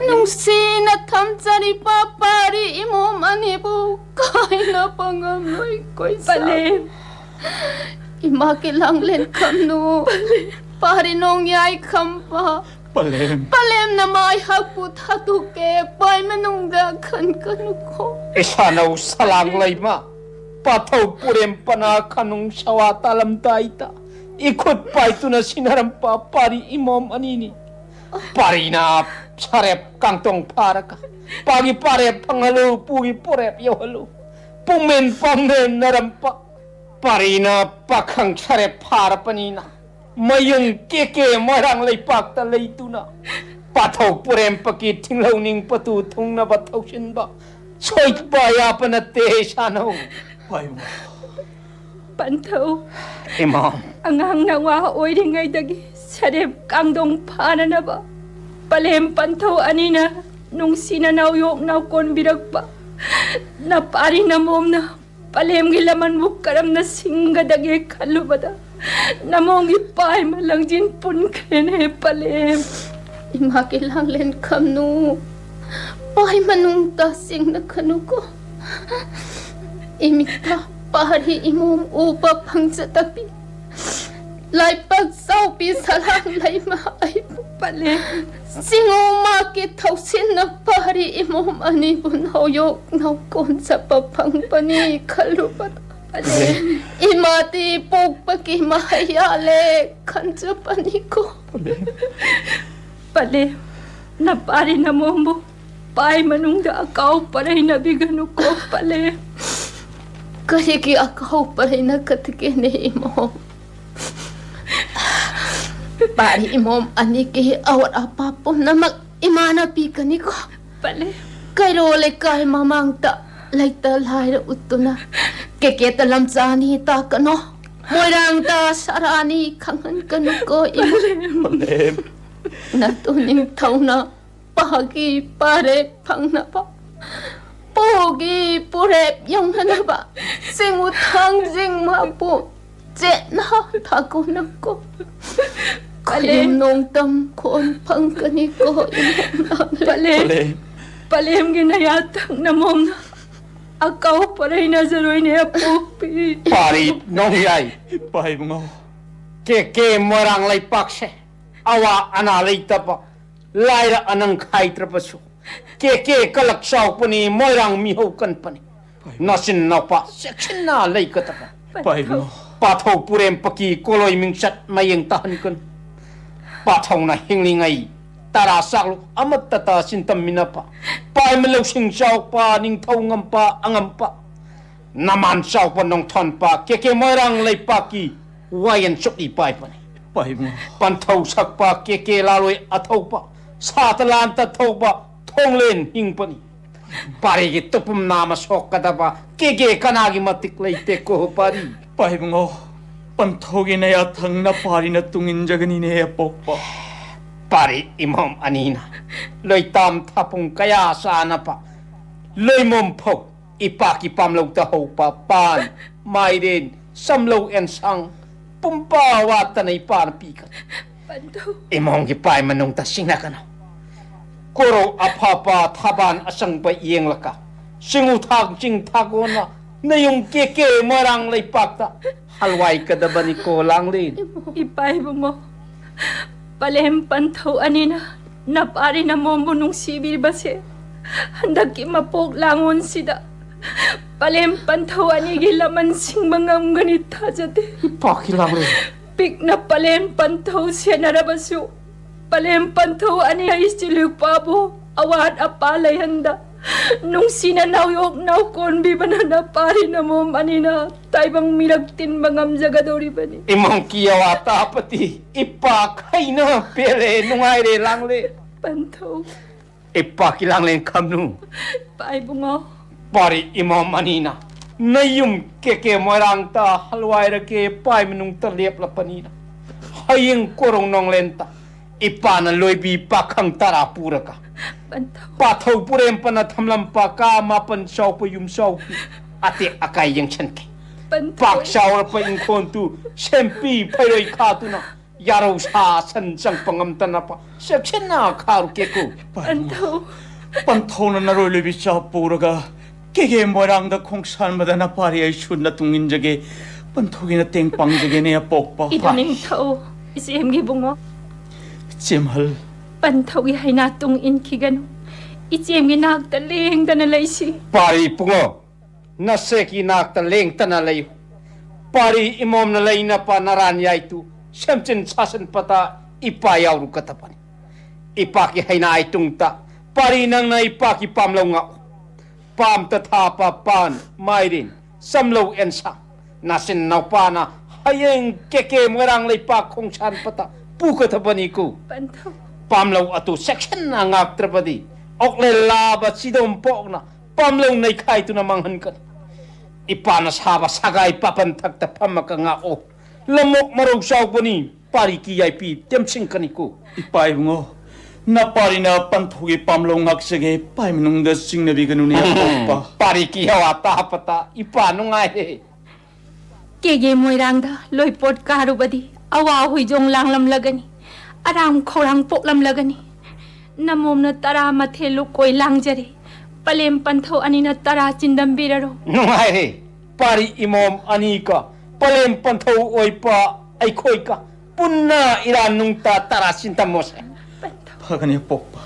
ꯅꯨꯡꯁꯤꯅ ꯊꯝꯖꯔꯤꯕ ꯄꯥꯔꯤ ꯏꯃꯣꯝ ꯑꯅꯤꯕꯨ ꯀꯥꯏꯅꯕ ꯉꯝꯂꯣꯏ ꯀꯣꯏꯁꯥ꯫ ꯄꯂꯦꯝ꯫ ꯏꯃꯥ ꯀꯤꯂꯥꯡ ꯂꯦꯟꯈꯝꯅꯨ꯫ ꯄꯥꯔꯤ ꯅꯣꯡꯌꯥꯏ ꯈꯝꯕ꯫ ꯄꯂꯦꯝ꯫ ꯄꯂꯦꯝꯅ ꯃꯥꯏ ꯍꯛꯄꯨ ꯊꯥꯗꯣꯛꯀꯦ, ꯄꯥꯏ ꯃꯅꯨꯡꯗ ꯈꯟꯒꯅꯨꯀꯣ꯫ ꯏꯁꯥꯅꯧ ꯁꯂꯥꯡ ꯂꯩꯃ, ꯄꯥꯊꯧ ꯄꯨꯔꯦꯝ ꯄꯅꯥ ꯈꯅꯨꯡ ꯁꯋꯥ ꯇꯥꯂꯝꯗꯥꯏꯗ ꯏꯈꯨꯠ ꯄꯥꯏꯗꯨꯅ ꯁꯤꯟꯅꯔꯝꯕ ꯄꯥꯔꯤ ꯏꯃꯣꯝ ꯑꯅꯤꯅꯤ꯫ ꯄꯥꯔꯤꯅ ꯁꯔꯦꯞ ꯀꯥꯡꯇꯣꯡ ꯐꯥꯔꯒ, ꯄꯥꯒꯤ ꯄꯥꯔꯦꯞ ꯐꯪꯍꯜꯂꯨ, ꯄꯨꯒꯤ ꯄꯣꯔꯦꯞ ꯌꯧꯍꯜꯂꯨ꯫ ꯄꯨꯡꯃꯦꯟ ꯄꯥꯡꯃꯦꯟꯅꯔꯝꯕ ꯄꯥꯔꯤꯅ ꯄꯥꯈꯪ ꯁꯔꯦꯞ ꯐꯥꯔꯕꯅꯤꯅ, ꯃꯌꯨꯝ ꯀꯦꯀꯦ ꯃꯣꯏꯔꯥꯡ ꯂꯩꯄꯥꯛꯇ ꯂꯩꯗꯨꯅ ꯄꯥꯊꯧ ꯄꯨꯔꯦꯝꯄꯀꯤ ꯊꯤꯡꯂꯧ ꯅꯤꯡꯄꯇꯨ ꯊꯨꯡꯅꯕ ꯊꯧꯁꯤꯟꯕ ꯁꯣꯏꯕ ꯌꯥꯕ ꯅꯠꯇꯦ ꯁꯥꯅꯧ꯫ ꯍꯣꯏ, ꯏꯃꯥ꯫ ꯄꯟꯊꯧ꯫ ꯏꯃꯥ꯫ ꯑꯉꯥꯡ ꯅꯋꯥ ꯑꯣꯏꯔꯤꯉꯩꯗꯒꯤ ꯁꯔꯦꯞ ꯀꯥꯡꯗꯣꯡ ꯐꯥꯅꯅꯕ ꯄꯂꯦꯝ ꯄꯟꯊꯧ ꯑꯅꯤꯅ ꯅꯨꯡꯁꯤꯅ ꯅꯥꯎꯌꯣꯛ ꯅꯥꯎꯀꯣꯟꯕꯤꯔꯛꯄ ꯅꯄꯥꯔꯤ ꯅꯃꯣꯝꯅ ꯄꯂꯦꯝꯒꯤ ꯂꯃꯟꯕꯨ ꯀꯔꯝꯅ ꯁꯤꯡꯒꯗꯒꯦ ꯈꯜꯂꯨꯕꯗ ꯅꯃꯣꯝꯒꯤ ꯄꯥꯏꯃ ꯂꯪꯖꯤꯟ ꯄꯨꯟꯈ꯭ꯔꯦꯅꯦ ꯄꯂꯦꯝ꯫ ꯏꯃꯥꯒꯤ ꯂꯥꯡꯂꯦꯟ ꯈꯝꯅꯨ, ꯄꯥꯏ ꯃꯅꯨꯡꯗ ꯁꯤꯡꯅ ꯈꯅꯨꯀꯣ꯫ ꯏꯃꯤꯠꯇ ꯄꯥꯔꯤ ꯏꯃꯣꯝ ꯎꯕ ꯐꯪꯖꯗꯕꯤ ꯂꯥꯏꯕꯛ ꯆꯥꯎꯕꯤ ꯁꯂꯥꯡ ꯂꯩꯃ ꯑꯩꯕꯨ ꯄꯂꯦꯝ꯫ ꯆꯤꯡꯉꯨ ꯃꯥꯀꯤ ꯊꯧꯁꯤꯟꯅ ꯄꯥꯔꯤ ꯏꯃꯣꯝ ꯑꯅꯤꯕꯨ ꯅꯧꯌꯣꯛ ꯅꯧꯀꯣꯟ ꯆꯠꯄ ꯐꯪꯕꯅꯤ ꯈꯜꯂꯨꯕꯗ, ꯄꯂꯦꯝ꯫ ꯏꯃꯥꯗꯤ ꯄꯣꯛꯄꯒꯤ ꯃꯍꯩ ꯌꯥꯜꯂꯦ ꯈꯟꯖꯕꯅꯤꯀꯣ꯫ ꯄꯂꯦꯝ꯫ ꯄꯂꯦꯝ, ꯅꯄꯥꯔꯤ ꯅꯃꯣꯝꯕꯨ ꯄꯥꯏ ꯃꯅꯨꯡꯗ ꯑꯀꯥꯎ ꯄꯔꯩꯅꯕꯤꯒꯅꯨꯀꯣ, ꯄꯂꯦꯝ꯫ ꯀꯔꯤꯒꯤ ꯑꯀꯥꯎ ꯄꯔꯩꯅꯒꯗꯒꯦꯅꯦ, ꯏꯃꯣꯝ? ꯄꯥꯔꯤ ꯏꯃꯣꯝ ꯑꯅꯤꯒꯤ ꯑꯋꯥꯠ ꯑꯄꯥ ꯄꯨꯝꯅꯃꯛ ꯏꯃꯥꯅ ꯄꯤꯒꯅꯤꯀꯣ꯫ ꯄꯂꯦꯝ꯫ ꯀꯩꯔꯣꯜ ꯂꯩꯀꯥꯏ ꯃꯃꯥꯡꯗ ꯂꯩꯇ ꯂꯥꯏꯔ ꯎꯠꯇꯨꯅ ꯀꯦꯀꯦꯇ ꯂꯝꯆꯥꯅꯤ ꯇꯥꯛꯀꯅꯣ꯫ ꯃꯣꯏꯔꯥꯡꯗ ꯁꯔꯥꯅꯤ ꯈꯪꯍꯟꯒꯅꯨꯀꯣ, ꯏꯃꯣꯝ꯫ ꯄꯂꯦꯝ꯫ ꯅꯇꯨ ꯅꯤꯡꯊꯧꯅ ꯄꯥꯒꯤ ꯄꯥꯔꯦ ꯐꯪꯅꯕ, ꯄꯣꯒꯤ ꯄꯨꯔꯦꯞ ꯌꯧꯅꯅꯕ, ꯆꯤꯡꯉꯨ ꯊꯥꯡꯖꯤꯡ ꯃꯥꯄꯨ ꯆꯦꯠꯅ ꯊꯥꯒꯣꯅꯀꯣ꯫ ꯄꯂꯦꯝ꯫ ꯈꯣꯏꯔꯦꯝ ꯅꯣꯡꯗꯝ ꯈꯣꯟ ꯐꯪꯒꯅꯤꯀꯣ, ꯏꯃꯣꯝ ꯂꯥꯡꯂꯦ꯫ ꯄꯂꯦꯝ꯫ ꯄꯂꯦꯝ꯫ ꯄꯂꯦꯝꯒꯤ ꯅꯌꯥ ꯊꯪꯅ ꯃꯣꯝꯅ ꯑꯀꯥꯎ ꯄꯔꯩꯅꯖꯔꯣꯏꯅꯦ, ꯑꯄꯣꯛꯄꯤ꯫ ꯄꯥꯔꯤ ꯅꯣꯡꯌꯥꯏ꯫ ꯏꯄꯥ ꯏꯕꯨꯡꯉꯣ꯫ ꯀꯦ ꯀꯦ ꯃꯣꯏꯔꯥꯡ ꯂꯩꯄꯥꯛꯁꯦ ꯑꯋꯥ ꯑꯅꯥ ꯂꯩꯇꯕ, ꯂꯥꯏꯔ ꯑꯅꯪ ꯈꯥꯏꯗ꯭ꯔꯕꯁꯨ, ꯀꯦ ꯀꯦ ꯀꯂꯛ ꯆꯥꯎꯄꯅꯤ, ꯃꯣꯏꯔꯥꯡ ꯃꯤꯍꯧ ꯀꯟꯄꯅꯤ꯫ ꯅꯆꯤꯟ ꯅꯅꯥꯎꯄꯥ ꯆꯦꯛꯁꯤꯟꯅ ꯂꯩꯒꯗꯕ꯫ ꯄꯥꯏꯕꯨꯡꯉꯣ꯫ ꯄꯥꯊꯧ ꯄꯨꯔꯦꯝꯄꯀꯤ ꯀꯣꯂꯣꯏ ꯃꯤꯡꯆꯠ ꯃꯌꯦꯡ ꯇꯥꯍꯟꯒꯅꯨ꯫ ꯄꯥꯊꯧꯅ ꯍꯤꯡꯂꯤꯉꯩ ꯇꯔꯥ ꯆꯥꯛꯂꯨꯛ ꯑꯃꯠꯇ ꯇꯥ ꯆꯤꯟꯇꯝꯃꯤꯟꯅꯄ, ꯄꯥꯏꯃ ꯂꯧꯁꯤꯡ ꯆꯥꯎꯄ, ꯅꯤꯡꯊꯧ ꯉꯝꯄ, ꯑꯉꯝꯄ, ꯅꯃꯥꯟ ꯆꯥꯎꯄ ꯅꯣꯡꯊꯣꯟꯄ, ꯀꯦ ꯀꯦ ꯃꯣꯏꯔꯥꯡ ꯂꯩꯄꯥꯛꯀꯤ ꯋꯥꯌꯦꯟ ꯆꯨꯞꯂꯤ ꯄꯥꯏꯕꯅꯤ꯫ ꯄꯥꯏꯕꯨꯡꯉꯣ꯫ ꯄꯟꯊꯧ ꯁꯛꯄ ꯀꯦ ꯀꯦ ꯂꯥꯂꯣꯏ ꯑꯊꯧꯕ, ꯁꯥꯇ ꯂꯥꯟꯇ ꯊꯧꯕ ꯊꯣꯡꯂꯦꯟ ꯍꯤꯡꯄꯅꯤ꯫ ꯄꯥꯔꯤꯒꯤ ꯇꯨꯄꯨꯝ ꯅꯥꯃ ꯁꯣꯛꯀꯗꯕ ꯀꯦ ꯀꯦ ꯀꯅꯥꯒꯤ ꯃꯇꯤꯛ ꯂꯩꯇꯦꯀꯣ ꯄꯥꯔꯤ꯫ ꯄꯥꯏꯕꯨꯡꯉꯣ, ꯄꯟꯊꯧꯒꯤ ꯅꯌꯥ ꯊꯪꯅ ꯄꯥꯔꯤꯅ ꯇꯨꯡ ꯏꯟꯖꯒꯅꯤꯅꯦ ꯑꯄꯣꯛꯄ꯫ ꯄꯥꯔꯤ ꯏꯃꯣꯝ ꯑꯅꯤꯅ ꯂꯣꯏꯇꯥꯝ ꯊꯥꯄꯨꯡ ꯀꯌꯥ ꯆꯥꯅꯕ ꯂꯣꯏꯃꯣꯝ ꯐꯧ ꯏꯄꯥꯛꯀꯤ ꯄꯥꯝꯂꯧꯗ ꯍꯧꯕ ꯄꯥꯟ, ꯃꯥꯏꯔꯦꯟ, ꯆꯝꯂꯧ ꯑꯦꯟꯁꯥꯡ ꯄꯨꯝꯕ ꯋꯥꯠꯇꯅ ꯏꯄꯥꯅ ꯄꯤꯒꯅꯤ꯫ ꯄꯟꯊꯧ꯫ ꯏꯃꯣꯝꯒꯤ ꯄꯥꯏ ꯃꯅꯨꯡꯗ ꯁꯤꯡꯅꯒꯅꯨ꯫ ꯀꯣꯔꯧ ꯑꯐꯕ ꯊꯕꯥꯟ ꯑꯆꯪꯕ ꯌꯦꯡꯂꯒ ꯆꯤꯡꯉꯨ ꯊꯥꯡ ꯆꯤꯡ ꯊꯥꯒꯣꯟꯅ ꯅꯌꯨꯝ ꯀꯦ ꯀꯦ ꯃꯣꯏꯔꯥꯡ ꯂꯩꯄꯥꯛꯇ ꯍꯜꯋꯥꯏ ꯀꯗꯕꯅꯤꯀꯣ ꯂꯥꯡꯂꯦꯟ꯫ ꯏꯄꯥ ꯏꯕꯨꯡꯉꯣ, ꯄꯂꯦꯝ ꯄꯟꯊꯧ ꯑꯅꯤꯅ ꯅꯄꯥꯔꯤ ꯅꯃꯣꯝꯕꯨ ꯅꯨꯡꯁꯤꯕꯤꯕꯁꯦ ꯍꯟꯗꯛꯀꯤ ꯃꯄꯣꯛ ꯂꯥꯡꯑꯣꯟꯁꯤꯗ ꯄꯂꯦꯝ ꯄꯟꯊꯧ ꯑꯅꯤꯒꯤ ꯂꯃꯟ ꯁꯤꯡꯕ ꯉꯝꯒꯅꯤ ꯊꯥꯖꯗꯦ꯫ ꯏꯄꯥ ꯀꯤꯂꯥꯡꯂꯦꯟ꯫ ꯄꯤꯛꯅ ꯄꯂꯦꯝ ꯄꯟꯊꯧ ꯁꯦꯟꯅꯔꯕꯁꯨ ꯄꯂꯦꯝ ꯄꯟꯊꯧ ꯑꯅꯤ ꯏꯆꯤꯜ ꯏꯄꯥꯕꯨ ꯑꯋꯥꯠ ꯑꯄꯥ ꯂꯩꯍꯟꯗ ꯅꯨꯡꯁꯤꯅ ꯅꯥꯎꯌꯣꯛ ꯅꯥꯎꯀꯣꯟꯕꯤꯕꯅ ꯅꯄꯥꯔꯤ ꯅꯃꯣꯝ ꯑꯅꯤꯅ ꯇꯥꯏꯕꯪ ꯃꯤꯔꯛ ꯇꯤꯟꯕ ꯉꯝꯖꯒꯗꯧꯔꯤꯕꯅꯤ꯫ ꯏꯃꯣꯝ ꯀꯤꯌꯥꯋꯥ ꯇꯥꯄꯇꯤ ꯏꯄꯥ ꯈꯩꯅ ꯄꯦꯜꯂꯦ, ꯅꯨꯡꯉꯥꯏꯔꯦ ꯂꯥꯡꯂꯦ꯫ ꯄꯟꯊꯧ꯫ ꯏꯄꯥ ꯀꯤꯂꯥꯡꯂꯦꯟ ꯈꯝꯅꯨ꯫ ꯏꯄꯥ ꯏꯕꯨꯡꯉꯣ꯫ ꯄꯥꯔꯤ ꯏꯃꯣꯝ ꯑꯅꯤꯅ ꯅꯌꯨꯝ ꯀꯦꯀꯦ ꯃꯣꯏꯔꯥꯡꯇ ꯍꯜꯋꯥꯏꯔꯀꯦ ꯄꯥꯏ ꯃꯅꯨꯡꯗ ꯂꯦꯞꯂꯄꯅꯤꯅ ꯍꯌꯦꯡ ꯀꯣꯔꯣꯡ ꯅꯣꯡꯂꯦꯟꯇ ꯏꯄꯥꯅ ꯂꯣꯏꯕꯤ ꯄꯥꯈꯪ ꯇꯔꯥ ꯄꯨꯔꯒ ꯄꯟꯊꯧ꯫ ꯄꯥꯊꯧ ꯄꯨꯔꯦꯝꯄꯅ ꯊꯝꯂꯝꯄ ꯀꯥ ꯃꯥꯄꯟ ꯆꯥꯎꯄ ꯌꯨꯝ ꯆꯥꯎꯄꯤ ꯑꯇꯦꯛ ꯑꯀꯥꯏ ꯌꯦꯡꯁꯟꯈꯤ꯫ ꯄꯟꯊꯧ꯫ ꯄꯥꯛ ꯆꯥꯎꯔꯄ ꯏꯪꯈꯣꯟꯇꯨ ꯁꯦꯝꯄꯤ ꯐꯩꯔꯣꯏ ꯈꯥꯗꯨꯅ ꯌꯥꯔꯧ ꯁꯥ ꯁꯟ ꯆꯪꯄ ꯉꯝꯇꯅꯄ ꯆꯦꯛꯁꯤꯟꯅ ꯈꯥꯔꯨꯀꯦꯀꯨ꯫ ꯄꯟꯊꯧ꯫ ꯄꯟꯊꯧꯅ ꯅꯔꯣꯏ ꯂꯣꯏꯕꯤ ꯆꯥ ꯄꯨꯔꯒ ꯀꯦꯒꯦ ꯃꯣꯏꯔꯥꯡꯗ ꯈꯣꯡꯁꯥꯟꯕꯗ ꯅꯄꯥꯔꯤ ꯑꯩꯁꯨ ꯅꯇꯨꯡ ꯏꯟꯖꯒꯦ꯫ ꯄꯟꯊꯧꯒꯤ ꯅꯇꯦꯡ ꯄꯥꯡꯖꯒꯦꯅꯦ ꯑꯄꯣꯛꯄ꯫ ꯏꯗꯣ ꯅꯤꯡꯊꯧ, ꯏꯆꯦꯝꯒꯤ ꯕꯨꯡꯉꯣ꯫ ꯆꯦꯝꯍꯜ꯫ ꯄꯟꯊꯧꯒꯤ ꯍꯩꯅꯥ ꯇꯨꯡ ꯏꯟꯈꯤꯒꯅꯨ꯫ ꯏꯆꯦꯝꯒꯤ ꯅꯥꯛꯇ ꯂꯦꯡꯗꯅ ꯂꯩꯁꯤ꯫ ꯄꯥꯔꯤ ꯄꯨꯡꯉꯣ, ꯅꯁꯦꯛꯀꯤ ꯅꯥꯛꯇ ꯂꯦꯡꯇꯅ ꯂꯩꯌꯨ꯫ ꯄꯥꯔꯤ ꯏꯃꯣꯝꯅ ꯂꯩꯅꯄ ꯅꯔꯥꯟ ꯌꯥꯏꯇꯨ ꯁꯦꯝꯆꯤꯟ ꯁꯥꯁꯤꯟꯄꯇ ꯏꯄꯥ ꯌꯥꯎꯔꯨꯀꯇꯄꯅꯤ꯫ ꯏꯄꯥꯀꯤ ꯍꯩꯅꯥ ꯑꯩꯇꯨꯡꯇ ꯄꯥꯔꯤ ꯅꯪꯅ ꯏꯄꯥꯀꯤ ꯄꯥꯝꯂꯧ ꯉꯥꯛꯎ꯫ ꯄꯥꯝꯇ ꯊꯥꯄ ꯄꯥꯟ, ꯃꯥꯏꯔꯦꯟ, ꯆꯝꯂꯧ ꯑꯦꯟꯁꯥꯡ, ꯅꯥꯆꯤꯟ ꯅꯥꯎꯄꯥꯅ ꯍꯌꯦꯡ ꯀꯦꯀꯦ ꯃꯣꯏꯔꯥꯡ ꯂꯩꯄꯥꯛ ꯈꯣꯡꯁꯥꯟꯄꯇ ꯄꯨꯀꯊꯕꯅꯤꯀꯨ꯫ ꯄꯟꯊꯧ꯫ ꯄꯥꯝꯂꯧ ꯑꯗꯨ ꯆꯦꯛꯁꯤꯟꯅ ꯉꯥꯛꯇ꯭ꯔꯕꯗꯤ ꯑꯣꯛꯂꯦꯜ ꯂꯥꯕ ꯆꯤꯗꯣꯝ ꯄꯣꯛꯅ ꯄꯥꯝꯂꯧ ꯅꯩꯈꯥꯏꯗꯨꯅ ꯃꯥꯡꯍꯟꯒꯅꯤ꯫ ꯏꯄꯥꯅ ꯁꯥꯕ ꯁꯒꯥꯏ ꯄꯥꯄꯟ ꯊꯛꯇ ꯐꯝꯃꯒ ꯉꯥꯛꯑꯣ꯫ ꯂꯝꯃꯣꯛ ꯃꯔꯧ ꯆꯥꯎꯕꯅꯤ, ꯄꯥꯔꯤꯀꯤ ꯌꯥꯏꯄꯤ ꯇꯦꯝꯁꯤꯡꯀꯅꯤꯀꯣ꯫ ꯏꯄꯥ ꯏꯕꯨꯡꯉꯣ, ꯅꯄꯥꯔꯤꯅ ꯄꯟꯊꯧꯒꯤ ꯄꯥꯝꯂꯧ ꯉꯥꯛꯆꯒꯦ, ꯄꯥꯏ ꯃꯅꯨꯡꯗ ꯆꯤꯡꯅꯕꯤꯒꯅꯨꯅꯦ ꯑꯄꯣꯛꯄ꯫ ꯄꯥꯔꯤꯀꯤ ꯍꯋꯥ ꯇꯥꯍꯞꯄꯇ ꯏꯄꯥ ꯅꯨꯡꯉꯥꯏꯔꯦ꯫ ꯀꯦꯒꯦ ꯃꯣꯏꯔꯥꯡꯗ ꯂꯣꯏꯄꯣꯠ ꯀꯥꯔꯨꯕꯗꯤ ꯑꯋꯥ ꯍꯨꯏꯖꯣꯡ ꯂꯥꯡꯂꯝꯂꯒꯅꯤ, ꯑꯔꯥꯝ ꯈꯧꯔꯥꯡ ꯄꯣꯛꯂꯝꯂꯒꯅꯤ꯫ ꯅꯃꯣꯝꯅ ꯇꯔꯥ ꯃꯊꯦꯜ ꯂꯨꯀꯣꯏ ꯂꯥꯡꯖꯔꯦ꯫ ꯄꯂꯦꯝ ꯄꯟꯊꯧ ꯑꯅꯤꯅ ꯇꯔꯥ ꯆꯤꯟꯗꯝꯕꯤꯔꯔꯣ꯫ ꯅꯨꯡꯉꯥꯏꯔꯦ꯫ ꯄꯥꯔꯤ ꯏꯃꯣꯝ ꯑꯅꯤꯀ ꯄꯂꯦꯝ ꯄꯟꯊꯧ ꯑꯣꯏꯄ ꯑꯩꯈꯣꯏꯀ ꯄꯨꯟꯅ ꯏꯔꯥ ꯅꯨꯡꯇ ꯇꯔꯥ ꯁꯤꯟ ꯇꯝꯃꯣꯁꯦ꯫ ꯐꯒꯅꯤ ꯑꯄꯣꯛꯄ꯫